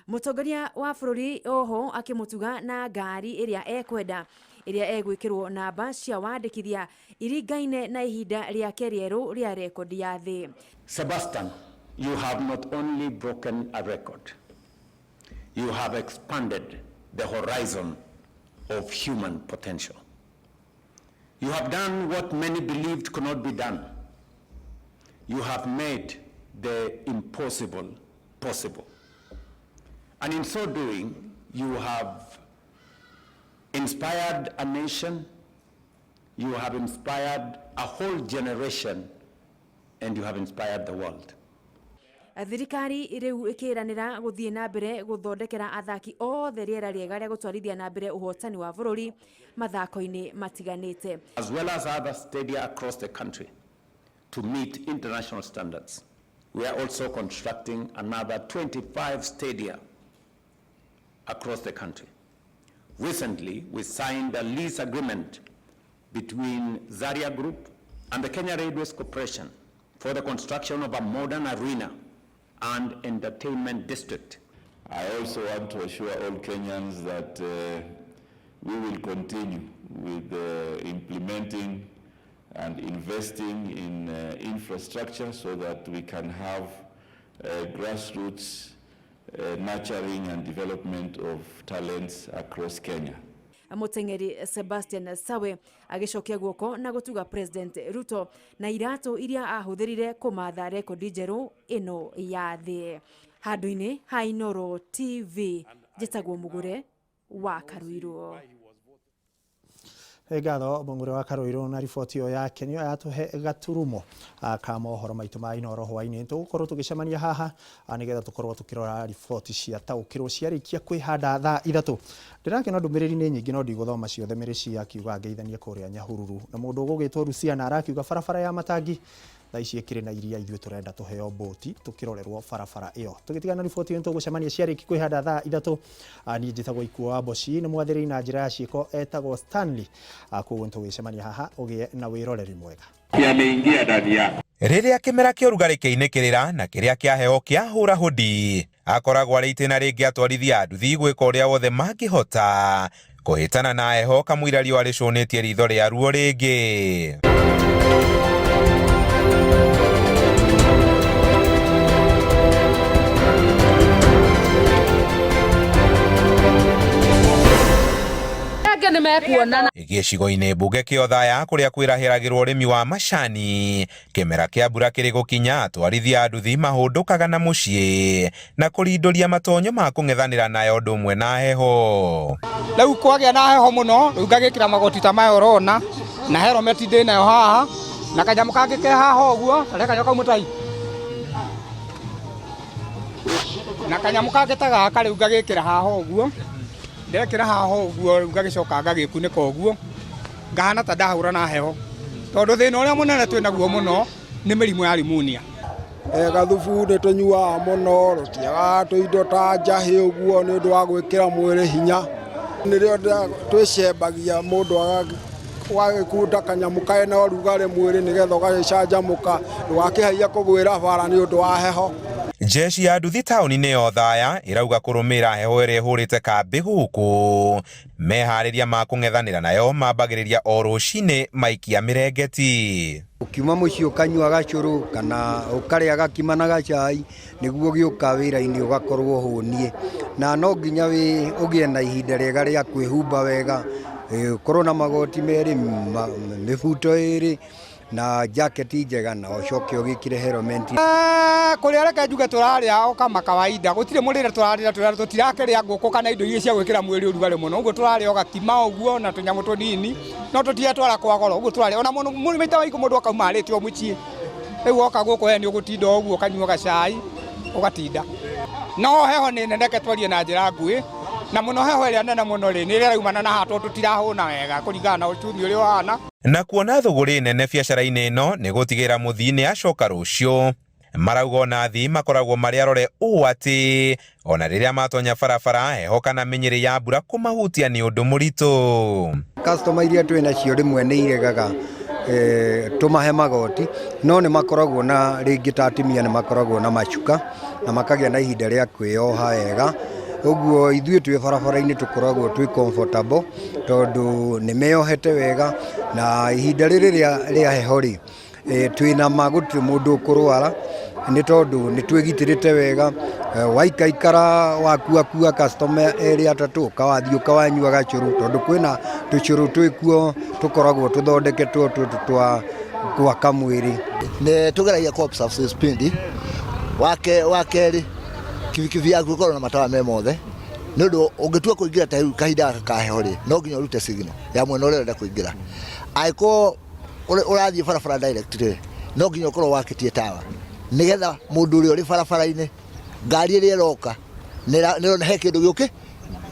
Mũtongoria wa bũrũri oho akĩmũtuga na ngari ĩrĩa ekwenda ĩrĩa egwĩkĩrwo namba cia wandĩkithia iringaine na ihinda rĩake rĩerũ rĩa rekodi ya thĩ. Sebastian, you have not only broken a record, You have expanded the horizon of human potential. You have done what many believed could not be done. You have made the impossible possible. And in so doing, you have inspired a nation, you have inspired a whole generation, and you have inspired the world. Thirikari rĩu ĩkĩranĩra gũthiĩ na mbere gũthondekera athaki othe rĩera rĩega rĩa gũtwarithia na mbere ũhotani wa bũrũri mathako-inĩ matiganĩte. As well as other stadia across the country to meet international standards. We are also constructing another 25 stadia across the country. Recently, we signed a lease agreement between Zaria Group and the Kenya Railways Corporation for the construction of a modern arena and entertainment district. I also want to assure all Kenyans that we will continue with implementing and investing in infrastructure so that we can have grassroots nurturing and development of talents across Kenya. Mũteng'eri Sebastian Sawe agĩcokia guoko na gũtuga President Ruto na iratũ iria ahũthĩrire kũmatha rekondi njerũ ĩno ya thĩ. Handũ-inĩ ha Inooro TV, njĩtagwo Mũgũre wa Karuirũ. Ngatho Mũgũre wa Karuirũ na riboti ĩyo yake nĩyo yatũhe gaturumo ka mohoro maitũ ma Inooro hwaĩ-inĩ. Tũgũkorwo tũgĩcemania haha nĩgetha tũkorwo tũkĩrora riboti cia taũkĩrwo ciarĩkia kwĩhanda thaa 3. Ndĩrakĩona ndũmĩrĩri nĩ nyingĩ no ndigũthoma ciothe. Mĩrĩci akiuga ngeithanie kũrĩa Nyahururu, na mũndũ ũgũgĩtwo Rusiana arakiuga barabara ya Matangi thaa ici ĩkĩrĩ na iria, ithuĩ tũrenda tũheo mbũti tũkĩrorerwo barabara ĩyo. Tũgĩtigana riboti ĩyo tũgũcemania ciarĩki kwĩhanda thaa 3. Niĩ njĩtagwo Ikuo wa Mboci, nĩ mwathĩrĩri na njĩra ya ciĩko etagwo Stanley. Koguo nĩtũgĩcemania haha ũgĩe na wĩroreri mwega. Yameingia ndani yako. Rĩrĩa kĩmera kĩa ũrugarĩ kĩinĩkĩrĩra na kĩrĩa kĩa heho kĩahũra hũdi, akoragwo arĩ itĩna rĩngĩ atwarithia a nduthi gwĩka ũrĩa wothe mangĩhota kũhĩtana na heho kamũira riũa rĩcũnĩtie ritho rĩa ruo rĩngĩ. Gĩcigo-inĩ mbunge kĩa Othaya kũrĩa kwĩrahĩragĩrwo ũrĩmi wa macani, kĩmera kĩa mbura kĩrĩ gũkinya atwarithia a nduthi mahũndũkaga na mũciĩ na kũrindũria matonyo ma kũng'ethanĩra nayo ũndũ ũmwe na heho. Rĩu kwagĩa na heho mũno, rĩu ngagĩkĩra magoti ta maya ũrona, na helmet ndĩ nayo haha, na kanyamũ kangĩ ke haha ũguo, karĩa kanyamũ kau mũtai. Na kanyamũ kangĩ ta gaka rĩu ngagĩkĩra haha ũguo. Ndekĩra haha ũguo rĩu ngagĩcoka ngagĩkunĩka ũguo, ngahana ta ndahũra na heho. Tondũ thĩna ũrĩa mũnene twĩ naguo mũno nĩ mĩrimũ ya pneumonia. Gathubu nĩ tũnyuaga mũno, rũtiagaga tũindo ta njahĩ ũguo nĩ ũndũ wa gwĩkĩra mwĩrĩ hinya. Nĩrĩo twĩcembagia mũndũ ũgagĩkunda kanyamũ karĩ na ũrugarĩ mwĩrĩ nĩgetha ũgagĩcanjamũka, ndũgakĩhaie kũgwĩra bara nĩ ũndũ wa heho. Jeshi ya nduthi taũni-inĩ ya Othaya ĩrauga kũrũmĩrĩra heho ĩrĩa ĩhũrĩte kambĩ gũkũ. Meharĩria ma kũng'ethanĩra nayo mambagĩrĩria o rũcinĩ maikia mĩrengeti. Ũkiuma mũciĩ ũkanyua gacũrũ kana ũkarĩa gakima na gacai nĩguo ũgĩũka wĩra-inĩ ũgakorwo hũniĩ, na no nginya ũgĩe na ihinda rĩega rĩa kwĩhumba wega, ũkorwo na magoti merĩ, mĩbuto ĩrĩ na jaketi njega, na ũcoke ũgĩkĩre helmet. Kũrĩa reke njuge tũrarĩa o kama kawaida, gũtirĩ mũrĩre tũrarĩa, tũtirakĩrĩa ngũkũ kana indo iria cia gwĩkĩra mwĩrĩ ũrugarĩ mũno, ũguo tũrarĩa o gakima ũguo na tũnyamũ tũnini, no tũtiretwara kwa goro, ũguo tũrarĩa ona mũno maita maingĩ mũndũ akauma arĩte o mũciĩ, rĩu woka gũkũ we nĩ ũgũtinda ũguo ũkanyua gacai ũgatinda. No heho nĩ nene, reke twarie na njĩra nguhĩ, na mũno heho ĩrĩa nene mũno rĩ, nĩ ĩrĩa ĩraumana na haha tondũ tũtirahũna wega kũringana na uchumi ũrĩa ũhana. Na kuona thũgũrĩ nene biacara-inĩ ĩno nĩ gũtigĩra mũthii nĩ acoka rũciũ. Marauga ona athii makoragwo marĩ arore ũũ atĩ ona rĩrĩa matonya barabara heho kana mĩnyĩrĩ ya mbura kũmahutia nĩ ũndũ mũritũ. Customer iria twĩ nacio rĩmwe nĩ iregaga tũmahe magoti, no nĩ makoragwo na rĩngĩ ta atumia nĩ makoragwo na macuka na makagĩa na ihinda rĩa kwĩyoha wega. Ũguo ithuĩ twĩ barabara-inĩ tũkoragwo twĩ comfortable tondũ nĩ meyohete wega, na ihinda rĩrĩ rĩa heho rĩ, twĩna ma gũtirĩ mũndũ ũkũrwara nĩ tondũ nĩ twĩgitĩrĩte wega, Waikaikara wakuakua customer erĩ atatũ ũkawathiĩ ũkawanyua gacũrũ tondũ kwĩna tũcũrũ twĩkuo tũkoragwo tũthondeketwo tũtũ twa gwaka mwĩrĩ. Nĩ tũgeragia kũ observe speed wake wa kerĩ kibikibi yaku ĩkorwo na matawa me mothe nĩ ũndũ ũngĩtua kũingĩra ta rĩu kahinda gaka ka heho rĩ no nginya ũrute signal ya mwena ũrĩa ũrenda kũingĩra angĩkorwo ũrathiĩ barabara direct rĩ no nginya ũkorwo wakĩtie tawa nĩgetha mũndũ ũrĩa ũrĩ barabara-inĩ ngari ĩrĩa ĩroka nĩrona he kĩndũ gĩũkĩ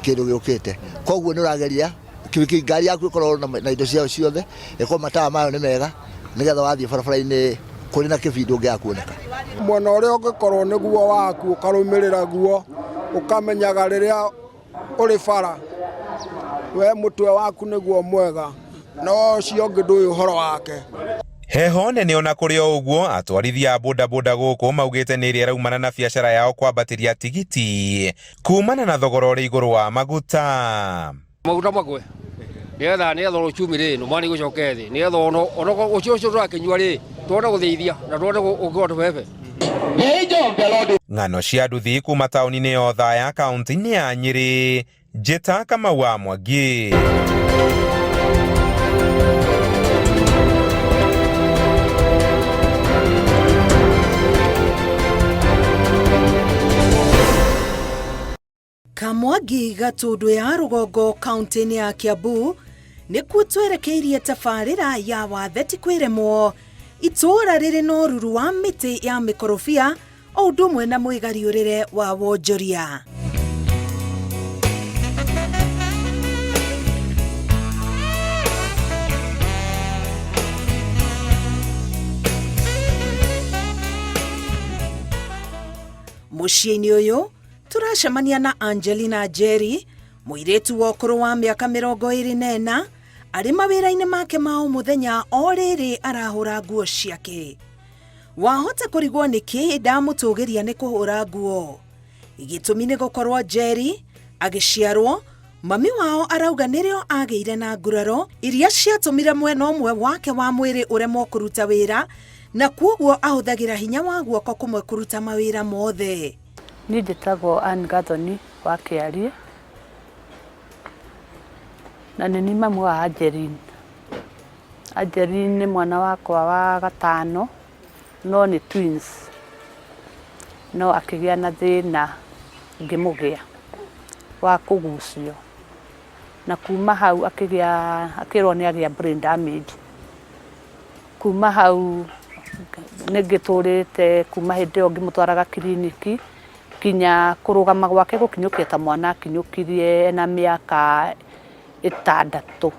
kĩndũ gĩũkĩte koguo nĩ ũrageria kibikibi ngari yaku ĩkorwo na indo ciayo ciothe ĩkorwo matawa mayo nĩ mega nĩgetha wathiĩ barabara-inĩ kũrĩ na kĩbii ndũngĩaga kuoneka. Mwena ũrĩa ũngĩkorwo nĩguo waku ũkarũmĩrĩra guo ũkamenyaga rĩrĩa ũrĩ bara we mũtwe waku nĩguo mwega no ũcio ũngĩ ndũĩ ũhoro wake. Heho nene ona kũrĩ o ũguo atwarithia a bodaboda gũkũ maugĩte nĩ ĩrĩa ĩraumana na biacara yao kwambatĩria tigiti kumana na thogora ũrĩ igũrũ wa maguta. Maguta magwe nĩgetha nĩgetha rũciũ rĩ nũma nĩ gũcoke thĩ nĩgetha ono ũcio ũcio tũrakĩnyua rĩ tuone gũthĩithia na tuone gũkĩgũra tũbebe. Ng'ano cia nduthi kuma taũni-inĩ ya Othaya kaunti-inĩ ya Nyĩrĩ, Njĩta Kamau wa Mwangi. Kamwangi Gatundu ya rũgongo kaunti-inĩ ya Kiambu nĩkuo twerekeirie tabarĩra ya wathe ti kwĩremwo itũũra rĩrĩ na ũruru wa mĩtĩ ya mĩkorobia o ũndũ ũmwe na mwĩgariũrĩre wa wonjoria. Mũciĩ-inĩ ũyũ tũracemania na Angelina Njeri, mũirĩtu wa ũkũrũ wa mĩaka 24, arĩ mawĩra-inĩ make ma o mũthenya o rĩrĩ arahũra nguo ciake. Wahota kũrigwo nĩkĩ ndamũtũgĩria nĩ kũhũra nguo. Gĩtũmi nĩ gũkorwo Njeri agĩciarwo mami wao arauga nĩrĩo agĩire na nguraro iria ciatũmire mwena ũmwe wake wa mwĩrĩ ũremwo kũruta wĩra na kwoguo ahũthagĩra hinya wa guoko kũmwe kũruta mawĩra mothe. Niĩ njĩtagwo Ann Gathoni wa Kĩarie na nĩ niĩ mamu wa Angeline. Angeline nĩ mwana wakwa wa gatano no nĩ twins no akĩgĩa na thĩna ngĩmũgĩa wa kũgucio na kuma hau akĩgĩa akĩrwo nĩ agĩa brain damage. Kuma hau nĩ ngĩtũrĩte kuma hĩndĩ ĩyo ngĩmũtwaraga kiriniki kinya kũrũgama gwake gũkinyũkia ta mwana akinyũkirie na mĩaka 6.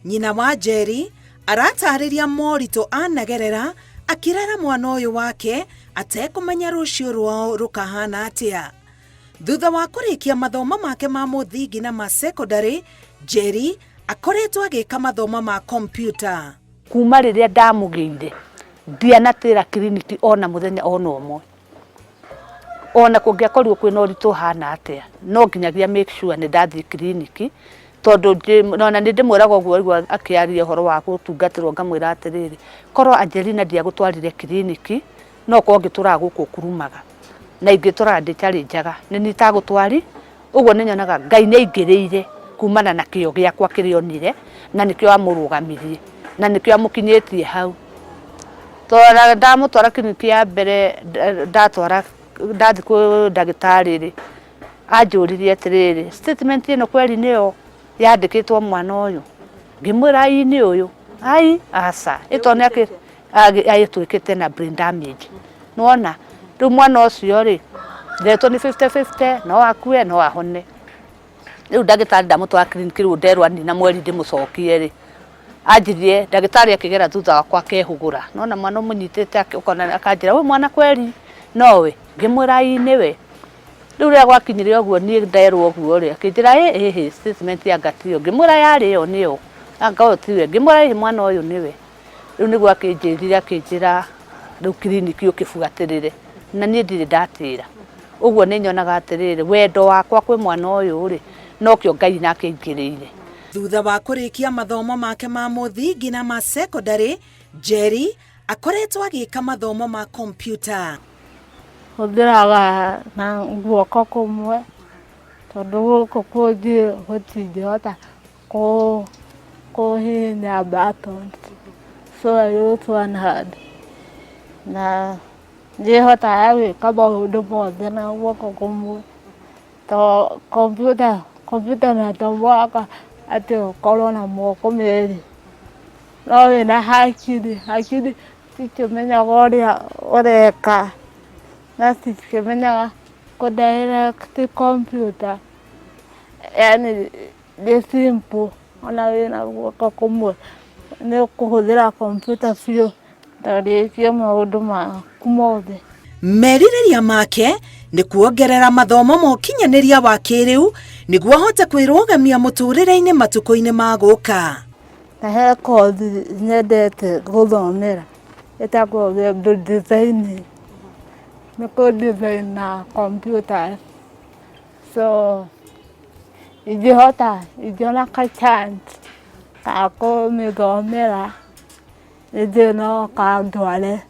Nyina wa Njeri aratarĩria moritũ anagerera akĩrera mwana ũyũ wake atekũmenya rũciũ rwao rũkahana atĩa. Thutha wa kũrĩkia mathomo make ma mũthingi na ma secondary, Njeri akoretwo agĩka mathomo ma kompiuta. Kuma rĩrĩa ndamũgĩire ndianatĩra kiriniki ona mũthenya ona ũmwe ona kũngĩakorirwo kwĩna ũritũ ũhana atĩa no nginyagia make sure nĩ ndathiĩ kiriniki tondũ ona nĩ ndĩmwĩraga ũguo aigua akĩaria ũhoro wa gũtungatĩrwo ngamwĩra atĩrĩrĩ korwo Angelina ndiagũtwarire kiriniki no korwo ngĩtũraga gũkũ kurumaga na ingĩtũraga ndĩ challenge-aga nĩ niĩ itagũtwari ũguo nĩ nyonaga Ngai nĩ aingĩrĩire kumana na kĩo gĩakwa kĩrĩa onire na nĩkĩo amũrũgamirie na nĩkĩo amũkinyĩtie hau. Twara ndamũtwara kiriniki ya mbere ndatwara ndathiĩ kwĩ ndagĩtarĩ rĩ anjũririe atĩrĩrĩ statement ĩno kweri nĩyo yandĩkĩtwo mwana ũyũ ngĩmwĩra ii nĩ ũyũ ai aca ĩto nĩ agĩtuĩkĩte na brain damage nĩwona rĩu mwana ũcio rĩ ndetwo nĩ 50-50 no akue no ahone rĩu ndagĩtarĩ ndamũtwara kiriniki rĩu nderwo anina mweri ndĩmũcokie rĩ anjirie ndagĩtarĩ akĩgera thutha wakwa akehũgũra nona mwana ũmũnyitĩte ũkona akanjĩra we mwana kweri nowe ngĩmwĩra ii nĩwe rĩu rĩrĩa gwakinyire ũguo niĩ nderwo ũguo rĩ akĩnjĩra ĩ ĩhĩ statement ya ngatio ngĩmwĩra yarĩ ĩyo nĩyo anga ũyũ tiwe ngĩmwĩra ĩhĩ mwana ũyũ nĩwe rĩu nĩguo akĩnjĩrire akĩnjĩra rĩu kiriniki ũkĩbuatĩrĩre na niĩ ndirĩ ndatĩra ũguo nĩ nyonaga atĩrĩrĩ wendo wakwa kwĩ mwana ũyũ rĩ nokĩo Ngai nake aingĩrĩire. Thutha wa kũrĩkia mathomo make ma mũthingi na ma secondary, Njeri akoretwo agĩka mathomo ma kompiuta. Hũthĩraga na guoko kũmwe tondũ gũkũ kũngĩ gũtingĩhota kũhihinya buttons so I use one hand na nĩhotaga gwĩka maũndũ mothe na guoko kũmwe to kompiuta kompiuta na to mũhaka atĩ ũkorwo na moko merĩ no wĩna hakiri, hakiri Citikĩmenyaga ũrĩa ũreka na citikĩmenyaga kũ direct computer yaani nĩ simple ona wĩna guoko kũmwe nĩ ũkũhũthĩra computer biũ na ũrĩkie maũndũ maku mothe. Merirĩria make nĩ kuongerera mathomo ma ũkinyanĩria wa kĩrĩu nĩguo ahote kwĩrũgamia mũtũrĩre-inĩ matukũ-inĩ ma gũka. Na he kothi nyendete gũthomera ĩtagwo web designing, nĩ kũ design na computers so ingĩhota ingĩona ka chance ga kũmĩthomera ningĩ no kandware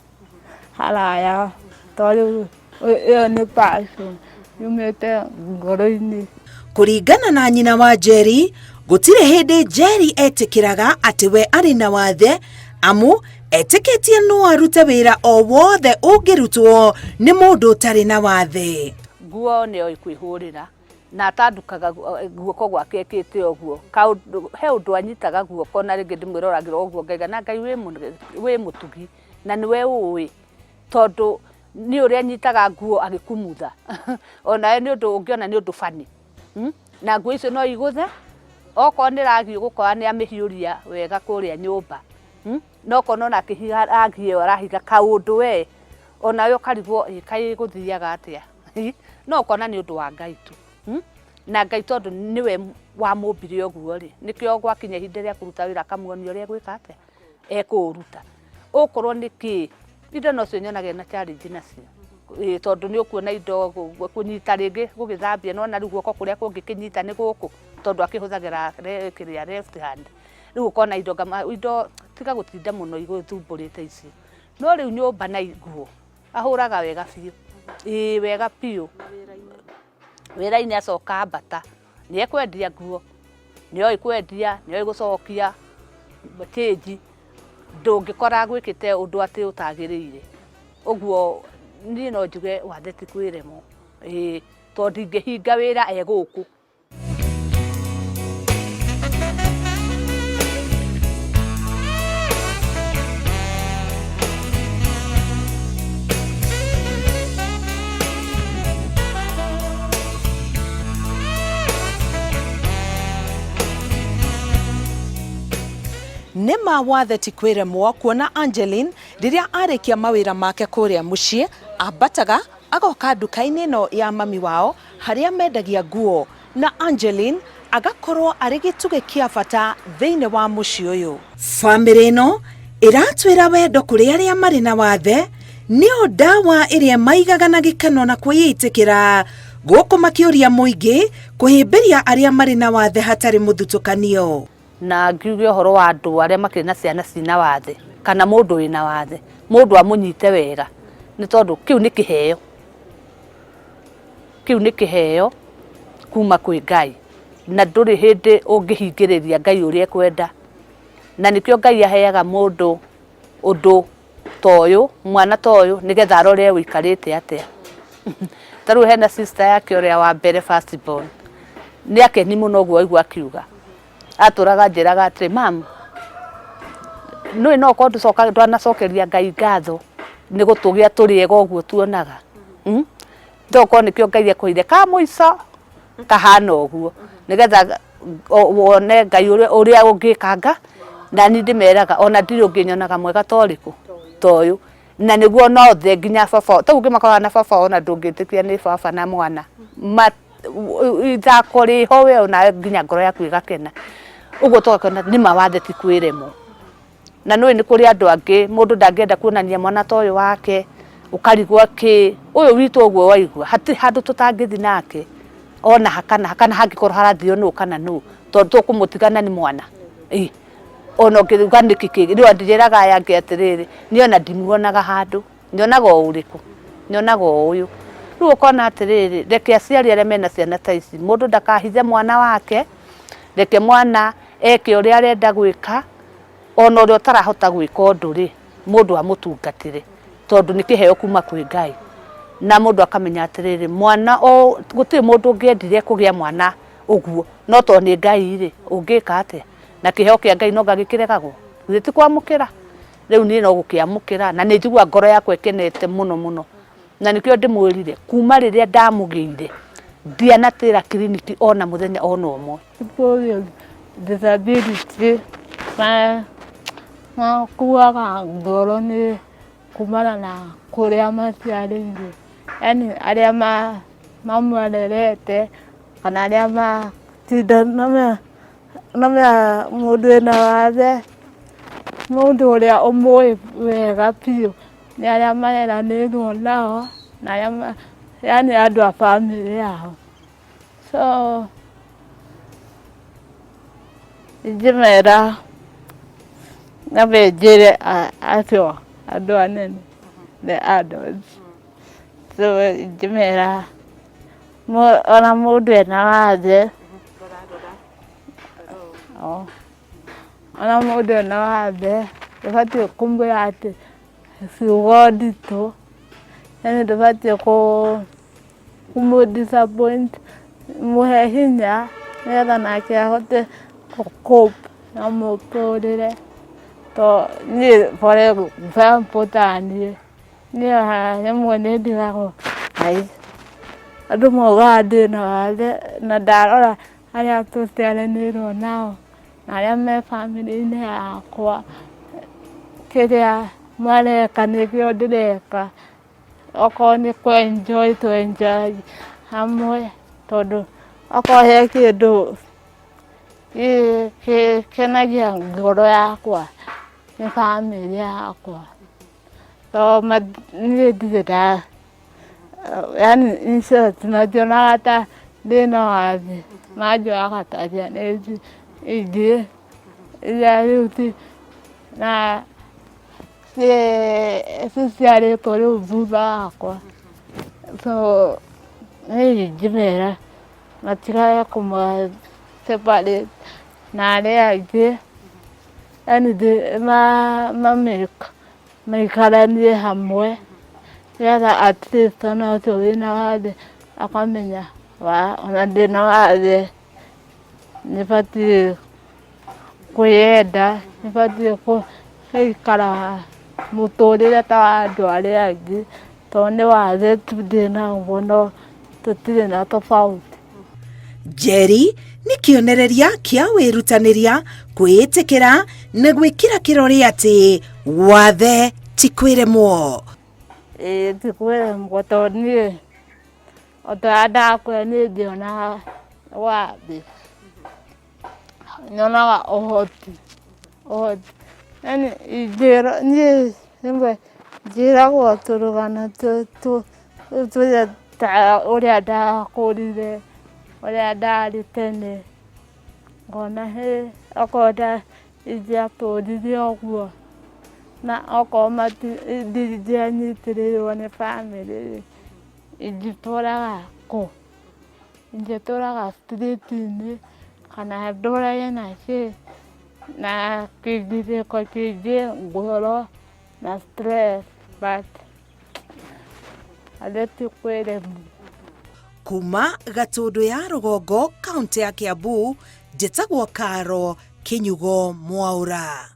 haraya tondũ rĩu ĩyo nĩ passion yumĩte ngoro-inĩ. Kũringana na nyina wa Njeri, gũtirĩ hĩndĩ Njeri etĩkĩraga atĩ we arĩ na wathe amu etĩkĩtie no arute wĩra o wothe ũngĩrutwo nĩ mũndũ ũtarĩ na wathe. Nguo nĩ oĩ kwĩhũrĩra na atandukaga guoko gwake ekĩte ũguo. Kaũndũ, he ũndũ anyitaga guoko na rĩngĩ ndĩmwĩroragĩra ũguo ngaiga na Ngai wĩ mũtugi na nĩwe ũĩ tondũ nĩ ũrĩa anyitaga nguo agĩkumutha onawe nĩ ũndũ ũngĩona nĩ ũndũ funny hmm? Na nguo icio no igũthe okorwo nĩ ragi ũgũkora nĩ amĩhiũria wega kũrĩa nyũmba hmm? No okorwo ona akĩhiha ragi ĩyo arahiga kaũndũ we onawe ũkarigwo ĩ kaĩ gũthiaga atĩa no ũkona nĩ ũndũ wa Ngai tu hmm? Na Ngai tondũ nĩwe wamũmbire ũguo rĩ nĩkĩo gwakinya ihinda rĩa kũruta wĩra akamuonia ũrĩa egwĩka atĩa ekũũruta. Ũkorwo nĩ kĩ, indo nocio nyonaga ena challenge nacio. Ĩĩ tondũ nĩ ũkuona indo kũnyita rĩngĩ gũgĩthambia nĩ wona rĩu guoko kũrĩa kũngĩkĩnyita nĩ gũkũ tondũ akĩhũthagĩra kĩrĩa left hand. Rĩu ũkona indo indo tiga gũtinda mũno igũthumbũrĩte icio. No rĩu nyũmba na nguo ahũraga wega biũ. Ĩĩ wega biũ. Wĩra-inĩ acoka ambata nĩ ekwendia nguo. Nĩoĩ kwendia, nĩoĩ gũcokia change, ndũngĩkora gwĩkĩte ũndũ atĩ ũtagĩrĩire. Ũguo niĩ no njuge wathe ti kwĩremwo, ĩĩ tondũ ndingĩhinga wĩra e gũkũ. Nĩ ma wathe ti kwĩremwo kuona Angeline rĩrĩa arĩkia mawĩra make kũrĩa mũciĩ ambataga agoka nduka-inĩ ĩno ya mami wao harĩa mendagia nguo na Angeline agakorwo arĩ gĩtugĩ kĩa bata thĩinĩ wa mũciĩ ũyũ. Famĩlĩ ĩno ĩratwĩra wendo kũrĩ arĩa marĩ na wathe nĩyo ndawa ĩrĩa maigaga na gĩkeno na kwĩĩtĩkĩra gũkũ makĩũria mũingĩ kũhĩmbĩria arĩa marĩ na wathe hatarĩ mũthutũkanio. Na ngiuge ũhoro wa andũ arĩa makĩrĩ na ciana cina wathe kana mũndũ wĩna wathe, mũndũ amũnyite wega nĩ tondũ kĩu nĩ kĩheo. Kĩu nĩ kĩheo kuma kwĩ Ngai na ndũrĩ hĩndĩ ũngĩhingĩrĩria Ngai ũrĩa ekwenda. Na nĩkĩo Ngai aheaga mũndũ ũndũ ta ũyũ, mwana ta ũyũ nĩgetha arore ũikarĩte atĩa. Ta rĩu hena sister yake ũrĩa wa mbere first born, nĩ akeni mũno ũguo waigua akiuga. Atũraga anjĩraga atĩrĩ, mum, nĩũĩ no ũkorwo ndwanacokeria Ngai ngatho nĩ gũtũgĩa tũrĩ ega ũguo tuonaga. Tokorwo nĩkĩo Ngai akũheire ka mũico kahana ũguo nĩgetha wone Ngai ũrĩa ũngĩkanga. Na niĩ ndĩmeraga ona ndirĩ ũngĩ nyonaga mwega ta ũrĩkũ? Ta ũyũ. Na nĩguo ona othe nginya baba, ta rĩu ũngĩmakora na baba ona ndũngĩtĩkia nĩ baba na mwana. Ithako rĩho we onawe nginya ngoro yaku ĩgakena. Ũguo tũgakĩona nĩma wathe ti kwĩremwo. Na nĩũĩ nĩ kũrĩ andũ angĩ mũndũ ndangĩenda kuonania mwana ta ũyũ wake, ũkarigwo kĩ, ũyũ witũ ũguo waigua, hatirĩ handũ tũtangĩthiĩ nake ona ha kana ha, kana hangĩkorwo harathio nũ kana nũ, tondũ tũkũmũtiga na nĩ mwana. Ĩ, ona ũngĩuga nĩkĩ kĩngĩ, rĩu njĩraga aya angĩ atĩrĩrĩ, niĩ ona ndimuonaga handũ, nyonaga o ũrĩkũ? Nyonaga o ũyũ. Rĩu ũkona atĩrĩrĩ, reke aciari arĩa mena ciana ta ici, mũndũ ndakahithe mwana wake, reke mwana eke ũrĩa arenda gwĩka, ona ũrĩa ũtarahota gwĩka ũndũ rĩ, mũndũ amũtungatĩre, tondũ nĩ kĩheo kuma kwĩ Ngai. Na mũndũ akamenya atĩrĩrĩ, mwana o, gũtirĩ mũndũ ũngĩendire kũgĩa mwana ũguo, no tondũ nĩ Ngai rĩ, ũngĩka atĩa? Na kĩheo kĩa Ngai no anga gĩkĩregagwo? Githĩ ti kwamũkĩra? Rĩu niĩ no gũkĩamũkĩra, na nĩ njiguaga ngoro yakwa ĩkenete mũno mũno. Na nĩkĩo ndĩmwĩrire, kuma rĩrĩa ndamũgĩire, ndianatĩra kiriniki ona mũthenya ona ũmwe. People with disability makuaga ngoro nĩ kumana na kũrĩa maciarĩirwo, yaani arĩa mamarerete kana arĩa mũndũ wĩna wathe, mũndũ ũrĩa ũmũĩ wega biũ nĩ arĩa mareranĩirwo nao na arĩa yaani andũ a bamĩrĩ yao. So ingĩmera nyambe njĩre acio andũ anene the adults. So ingĩmera ona mũndũ ena wathe, ona mũndũ ena wathe ndũbatiĩ kũmwĩra atĩ ciugo nditũ, yaani ndũbatiĩ kũmũ disappoint, mũhe hinya nĩgetha nake ahote gũ cope na mũtũrĩre. Tondũ niĩ for example ta niĩ, niĩ rĩmwe nĩ ndigagwo Ngai, andũ maugaga ndĩna wathe na ndarora arĩa tũciaranĩirwo nao na arĩa me bamĩrĩ-inĩ yakwa, kĩrĩa mareka nĩkĩo ndĩreka. Okorwo nĩ kũ enjoy tũ enjoy hamwe, tondũ okorwo he kĩndũ gĩkenagia ngoro yakwa nĩ bamĩrĩ yakwa. Tondũ niĩ ndirĩ nda yaani in short mationaga ta ndĩna wathe, manjoyaga ta ciana ici ingĩ iria rĩu na ciciarĩtwo rĩu thutha wakwa. So niĩ ingĩmera matigage kũma separate na arĩa angĩ, yaani maikaranie hamwe nĩgetha at least ona ũcio wĩna wathe akamenya ona ndĩna wathe nĩbatiĩ kwĩyenda, nĩbatiĩ gũikara mũtũrĩre ta wa andũ arĩa angĩ, tondũ nĩ wathe tu ndĩnaguo no tũtirĩ na tofauti. Njeri nĩ kĩonereria kĩa wĩrutanĩria, kwĩĩtĩkĩra na gwĩkĩra kĩrore atĩ wathe ti kwĩremwo. Ĩĩ ti kwĩremwo tondũ niĩ o ta ũrĩa ndakwĩra niĩ ndionaga wathe. Nyonaga ũhoti, ũhoti yaani ingĩrwo niĩ rĩmwe njĩragwo tũrũgano tũrĩa ta ũrĩa ndakũrire, ũrĩa ndarĩ tene, ngona hĩ okorwo ingĩatũrire ũguo na okorwo ndingĩanyitĩrĩirwo nĩ bamĩrĩ rĩ, ingĩtũraga kũ? Ingĩtũraga street -inĩ kana ndũrage na kĩ na kĩgirĩko kĩingĩ ngoro na stress but githĩ ti kwĩremwo. Kuma Gatũndũ ya Rũgongo, kaũntĩ ya Kiambu, njĩtagwo Caro Kĩnyugo Mwaũra.